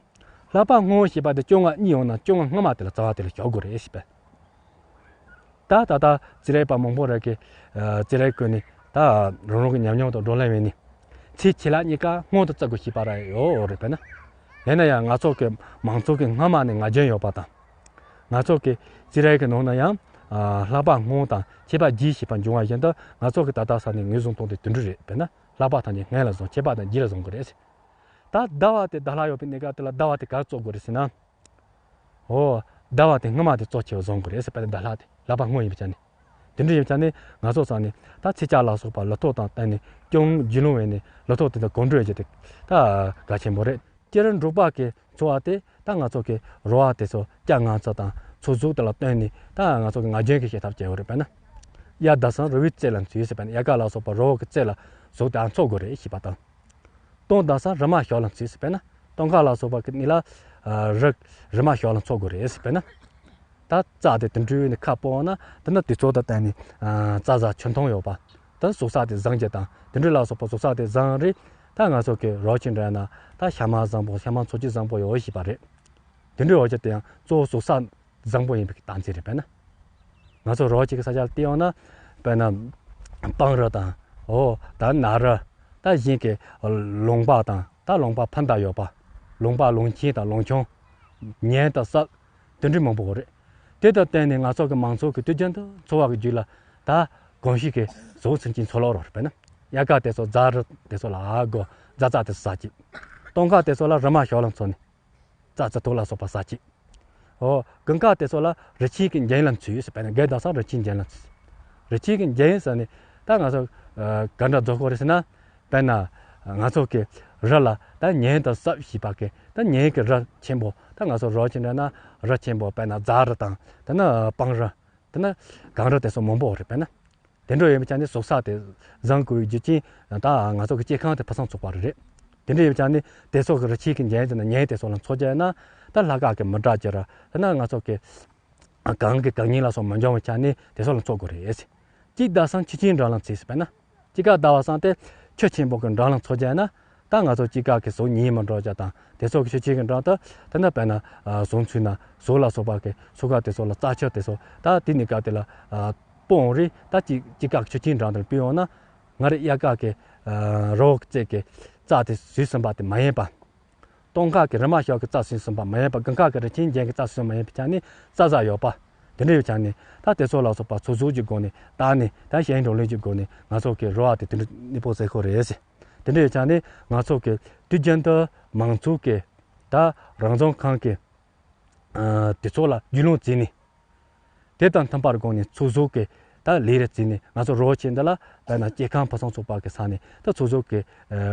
ལྷག་པ་སྔོན་ཞེས་པ་དེ་བཅོ་ལྔ་གཉིས་ཡོང་ན་བཅོ་ལྔ་སྔ་མ་དེ་ལ་རྩ་བ་དེ་ལ་འཇོག་དགོས་རེད་ཞེས་པས། ད་ད་ལྟ་རྩིས་རིག་པ་མང་པོ་རེ་གིས་རྩིས་རིག་བཀོལ་ནས་ད་རང་རང་གི་ཉམས་མྱོང་དང་བགྲོ་གླེང་བྱས་ནས་ཚིག་ཆད་ལ་གནས་སྐབས་སྔོན་དུ་བརྩི་དགོས་ཞེས་པ་རེ་ཡོད་རེད། དཔེར་ན། ཡིན་ན་ཡང་ང་ཚོ་གི་མང་ཚོགས་ཀྱི་སྔ་མ་ནས་ངེས་ཅན་ཡོད་པ་དང་། ང་ཚོ་གི་རྩིས་རིག་གི་ནང་ན་ཡང་ལྷག་པ་སྔོན་དང་ཆད་པ་རྗེས་ཞེས་པ་འབྱུང་བ་བཞིན་དུ་ང་ཚོ་གི་ད་ལྟ་ས་ནས་ངོས་བཟུང་སྟངས་དེ་དེ་འདྲ་རེད། དཔེར་ན། ལྷག་པ་ཐམས་ཅད་སྔོན་ལ་བཟུང་། ཆད་པ་དང་རྗེས་ལ་བཟུང་དགོས་རེད། ད་ཟླ་བ་དེ་ཟླ་ལྷག་ཡོད་པའི་གནས་སྐབས་དེ་ལ་ཟླ་བ་དེ་ག་རེ་བརྩི་དགོས་རེད་ཟེར་ན། འོ། ཟླ་བ་དེ་སྔ་མ་དེ་གཙོ་ཆེ་བ་བཟུང་དགོས་རེད་ཟེར་བ་དེ་ཟླ་ལྷག་དེ་ལྷག་པ་སྔོན་ཡིན་པ་ཆ་ནས། དེ་འདྲ་ཡིན་པ་ཆ་ནས་ང་ཚོ་ཚང་ནས་ད་ཚིག་ཆ་ལ་སོགས་པ་ལོ་ཐོ་དང་བསྟུན་ནས་ཅུང་རྒྱུས་ལོན་བྱས་ནས་ལོ་ཐོ་དེ་དག་གོམ་བགྲོད་བྱེད་རྒྱུ་དེ་ད་གལ་ཆེན་པོ་རེད། སྤྱིར་འབྲོག་པ་གི་འཚོ་བ་དེ་ད་ང་ཚོ་གི་རོལ་བ་དེ་ཚོ་སྐྱ་རྔམ་ཚ་དང་ཚོད་བཟོ་དེ་ལ་བརྟེན་ནས་ད་ང་ཚོ་གི་ངར་ལྗང་གི་བྱེད་ཐབས་བྱས་ཡོད་རེད། དཔེར་ན། དབྱར་ཟླ་སང་རི་བོའི་རྩེ་ལ་འཚོ་ཟེར་བས་ན་དབྱར་ཁ་ལ་སོགས་པ་རི་བོ་གི་རྩེ་ལ་ཟོག་དེ་ཨ་འཚོ་དགོས་རེད་ཞེས་པ་དང་། སྟོན་ཟླ་སང་རི་དམག་ཤོག་ལ་འཚོ་ཟེར་བས་ན་སྟོན་ཁ་ལ་སོགས་པ་གི་ནི་ལ་རི་རི་དམག་ཤོག་ལ་འཚོ་དགོས་རེད་ཟེར་བས་ན། ད་རྩྭ་དེ་དེ་འདྲའི་ནི་ཁ་སྤོ་ན་དེ་ནི་དུས་ཚོད་དང་བསྟུན་ནས་རྩྭ་ཟ་ཆུ་འཐུང་ཡོད་པ། ད་ཟོག་རྩྭ་དེ་བཟང་རྒྱུ་དང་དེ་འདྲ་ལ་སོགས་པ་ཟོག་རྩྭ་དེ་བཟང་རེད། ད་ང་ཚོ་གི་རོགས་ཆེན་འདྲ་ན་ད་ཤ་མ་བཟང་པོ་ཤ་མ་འཚོ་བཅུད་བཟང་པོ་ཡོད་ཞེས་པ་རེད། དེ་འདྲའི་འོ་ཅི་དེ་ཡང་གཙོ་བོ་ཟོག་རྩྭ་བཟང་པོ་ཡིན་པའི་རྟགས་མཚན་རེད། དཔེར་ན། ང་ཚོ་རོགས་གཅིག་གི་ས་ཆ་ལ་བལྟས་ཡོང་ན། དཔེར་ན། སྤང་རི་དང་། འོ། ད་ན་རི། ད་གཞན་གྱི་ལུང་པ་དང་ད་ལུང་པ་ཕན་བདེ་ཡོད་པ། ལུང་པ་ལུང་ཆེན་དང་ལུང་ཆུང་། ཉེན་དང་སྲབ། དེ་འདྲའི་མང་པོ་རེད། དེ་དང་བསྟུན་ནས་ང་ཚོ་གི་མང་ཚོགས་ཀྱི་དུས་རྒྱུན་དུ་འཚོ་བ་གི་རྒྱུད་ལ་ད་གོམས་གཤིས་ཀྱི་ཟོག་ཚུན་ཆད་འཚོ་ལོག་རོགས་རེད། དཔེར་ན། དབྱར་ཁ་དེ་ཚོ་རྫ་རི་དེ་ཚོ་ལ་ཨ་སྒོ་རྫ་རྩྭ་དེ་ཟ་གཅིག་སྟོན་ཁ་དེ་ཚོ་ལ་རི་དམག་ཤོག་ལ་འཚོ་ནས། རྩྭ་རྩི་ཏོག་ལ་སོགས་པ་ཟ་གཅིག་འོ། དགུན་ཁ་དེ་ཚོ་ལ་རི་ཆེན་གྱི་འགྱིང་ལ་འཚོ་ཟེར་བས་ན་དགུན་དང་སང་རི་ཆེན་འགྱིང་ལ་འཚོ། རི་ཆེན་གྱི་འགྱིང་ཟེར་ནས་ད་ང་ཚོ་ག་འདྲ་རྫོགས་ཁོ་རེད་ཟེར་ན། དཔེར་ན། ང་ཚོ་གི་རི་ལ་ད་ཉེན་དང་སྲབ་ཞེས་པ་གི་ད་ཉེན་གྱི་རི་ཆེན་པོ་ད་ང་ཚོ་རོགས་ཆེན་འདྲ་ན་རི་ཆེན་པོ་དཔེར་ན་རྫ་རི་དང་དེ་ནི་སྤང་རི། དེ་ནི་གངས་རི་དེ་ཚོ་མང་པོ་རེད། དཔེར་ན། དེ་འདྲ་ཡིན་པ་ཆ་ནས་ཟོག་རྩྭ་དེ་བཟང་དགོས་རྒྱུ་ཅན་ད་ང་ཚོ་གི་སྐྱེ་ཁམས་དེ་ཕུན་སུམ་ཚོགས་པ་རེད། དེ་འདྲ་ཡིན་པ་ཆ་ནས་དེ་ཚོ་གི་རི་ཆེན་གྱི་འགྱིང་དེ་ན་ཉེན་དེ་ཚོ་ལ་འཚོ་རྒྱུ་ན་ད་ལྷག་དཀར་གྱི་མི་དྲག་རྒྱུ་ར་དེ་ན་ང་ཚོ་གི་གངས་གི་གངས་ཉིལ་ལ་སོགས་མི་འབྱུང་བའི་ཆ་ནས་དེ་ཚོ་ལ་འཚོ་དགོས་རེད། དཔྱིད་ཟླ་སང་ཆུ་ཆེན་འགྲམ་ལ་འཚོ་ཟེར་བས་ན། དཔྱིད་ཀ་ཟླ་བ་སང་དེ་ཆུ་ཆེན་པོ་གི་འགྲམ་ལ་འཚོ་རྒྱུ་ན་ད་ང་ཚོ་དཔྱིད་ཀ་གི་ཟོག་ཉིལ་མི་འགྲོ་རྒྱུ་དང་དེ་ཚོ་གི་ཆུ་ཆེན་གྱི་འགྲམ་དུ་དེ་ན་དཔེར་ན་ཟོག་འཚོས་ན་ཟོག་ལ་སོགས་པ་གི་ཆུ་ཁ་དེ་ཚོ་ལ་རྩྭ་ཆུ་དེ་ཚོ་ད་དེ་ནི་ག་དེ་ལ། སྤོང་རེད། ད་ཅིག་ཅིག་ཀ་ཆུ་ཆེན་འགྲམ་དུ་སྤོས་ཡོང་ན། ང་རེ་དབྱར་ཁ་གི་རི་བོ་གི་རྩེ་གི་རྩྭ་དེ་ཟོས་ཟིན་པ་དེ་མ་ཡིན་པ། སྟོན་ཁ་གི་རི་དམག་ཤོག་གི་རྩྭ་ཟོས་ཟིན་པ་མ་ཡིན་པ་དགུན་ཁ་གི་རི་ཆེན་གྱི་རྩྭ་ཟོས་མ་ཡིན་པའི་ཆ་ནས་རྩྭ་ཟ་ཡོད་པ། དེ་འདྲ་ཡོད་ཆ་ནས་ད་དེ་ཚོ་ལ་སོགས་པ་ཚོད་བཟོ་གི་སྒོ་ནས་བཏང་ནས་ད་ཞིང་འབྲོག་ལས་ཀྱི་སྒོ་ནས་ང་ཚོ་གི་རོལ་བ་དེ་དེ་འདྲ་གནས་སྤོ་བྱེད་ཁོ་རེད་ཟེར། དེ་འདྲ་ཡོད་ཆ་ནས་ང་ཚོ་གི་དུས་རྒྱུན་དུ་མང་ཚོགས་ཀྱི་ད་རང་བྱུང་ཁམས་ཀྱི་དེ་ཚོ་ལ་རྒྱུས་ལོན་བྱས་ནས། དེ་དང་མཐུན་པར་དགོངས་ནས་ཚོད་བཟོ་གི་ད་ལས་རེ་བརྩིས་ནས་ང་ཚོ་རོལ་ཆེན་འདི་ལ་དཔེར་ན་སྐྱེ་ཁམས་ཕུན་སུམ་ཚོགས་པ་གི་ས་ནས་ད་ཚོད་བཟོ་གི་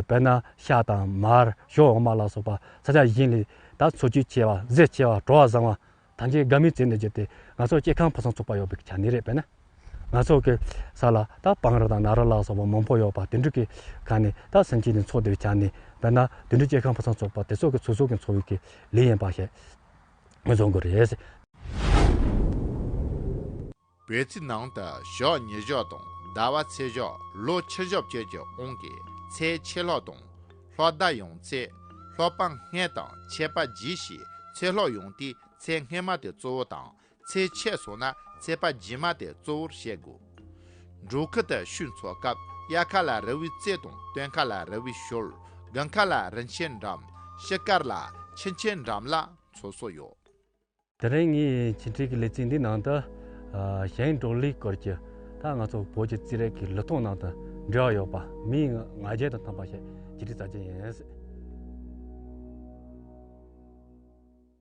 དཔེར་ན་ཤ་དང་མར་ཞོ་འོ་མ་ལ་སོགས་པ་ས་ཆ་གཞན་ལས་ད་འཚོ་བཅུད་ཆེ་བ་གཟི་ཆེ་བ་བྲོ་བ་བཟང་བ་ཐམས་ཅད་དགའ་མོས་བྱས་ནས་བརྒྱུད་དེ་ང་ཚོ་སྐྱེ་ཁམས་ཕུན་སུམ་ཚོགས་པ་ཡོད་པའི་ཆ་ནས་རེད། དཔེར་ན་ང་ཚོ་གི་ས་ལ་ད་སྤང་རི་དང་ན་རི་ལ་སོགས་པ་མང་པོ་ཡོད་པ་དེ་འདྲ་གི་ཁ་ནས་ད་སེམས་ཅན་ནས་འཚོ་བསྡད་པའི་ཆ་ནས་དཔེར་ན་དེ་འདྲ་སྐྱེ་ཁམས་ཕུན་སུམ་ཚོགས་པ་དེ་ཚོ་གི་ཚོད་བཟོ་གི་འཚོ་བའི་གི་ལས་ཡིན་པ་ཞིག་ངོས་བཟུང་དགོས་རེད། བོད་ཚིག་ནང་དུ་ཞག་ཉི་ཤུ་དང་ཟླ་བ་ཚེས་ཞག་ལོ་ཁྱི་ཞག་བཅས་ཀྱི་དབང་གིས་ཚེས་ཆད་ལྷག་དང་ལྷག་ཟླ་ཡང་ཚེས་ལྷག་པ་སྔོན་དང་ཆད་པ་རྗེས་ཞེས་ཚེས་ལྷག་ཡང་དེའི་ཚེས་སྔོན་མ་དེ་གཙོ་བོ་དང་ཚེས་ཆད་སོང་ན་ཚེས་པ་རྗེས་མ་དེ་གཙོ་བོར་བཤད་དགོས། འབྲོག་ཁུལ་དུ་ཆུ་འཚོ་སྐབས་དབྱར་ཁ་ལ་རི་བོའི་རྩེ་དང་སྟོན་ཁ་ལ་རི་བོའི་ཞོལ། དགུན་ཁ་ལ་རི་ཆེན་འགྲམ། ཤི་དཀར་ལ་ཆུ་ཆེན་འགྲམ་ལ་འཚོ་སྲོལ་ཡོད། དེ་རིང་ངའི་ཆེད་སྒྲིག་གི་ལེ་ཚན་འདིའི་ནང་དུ་ཞིང་འབྲོག་ལས་སྐོར་གྱི་ད་ང་ཚོ་བོད་ཀྱི་རྩིས་རིག་གི་ལོ་ཐོ་ནང་དུ་འབྲེལ་བ་ཡོད་པ་མིའི་ང་རྒྱལ་དང་མཐུན་པ་ཞིག་ཆེད་སྒྲིག་རྩ་ཆེན་ཡིན།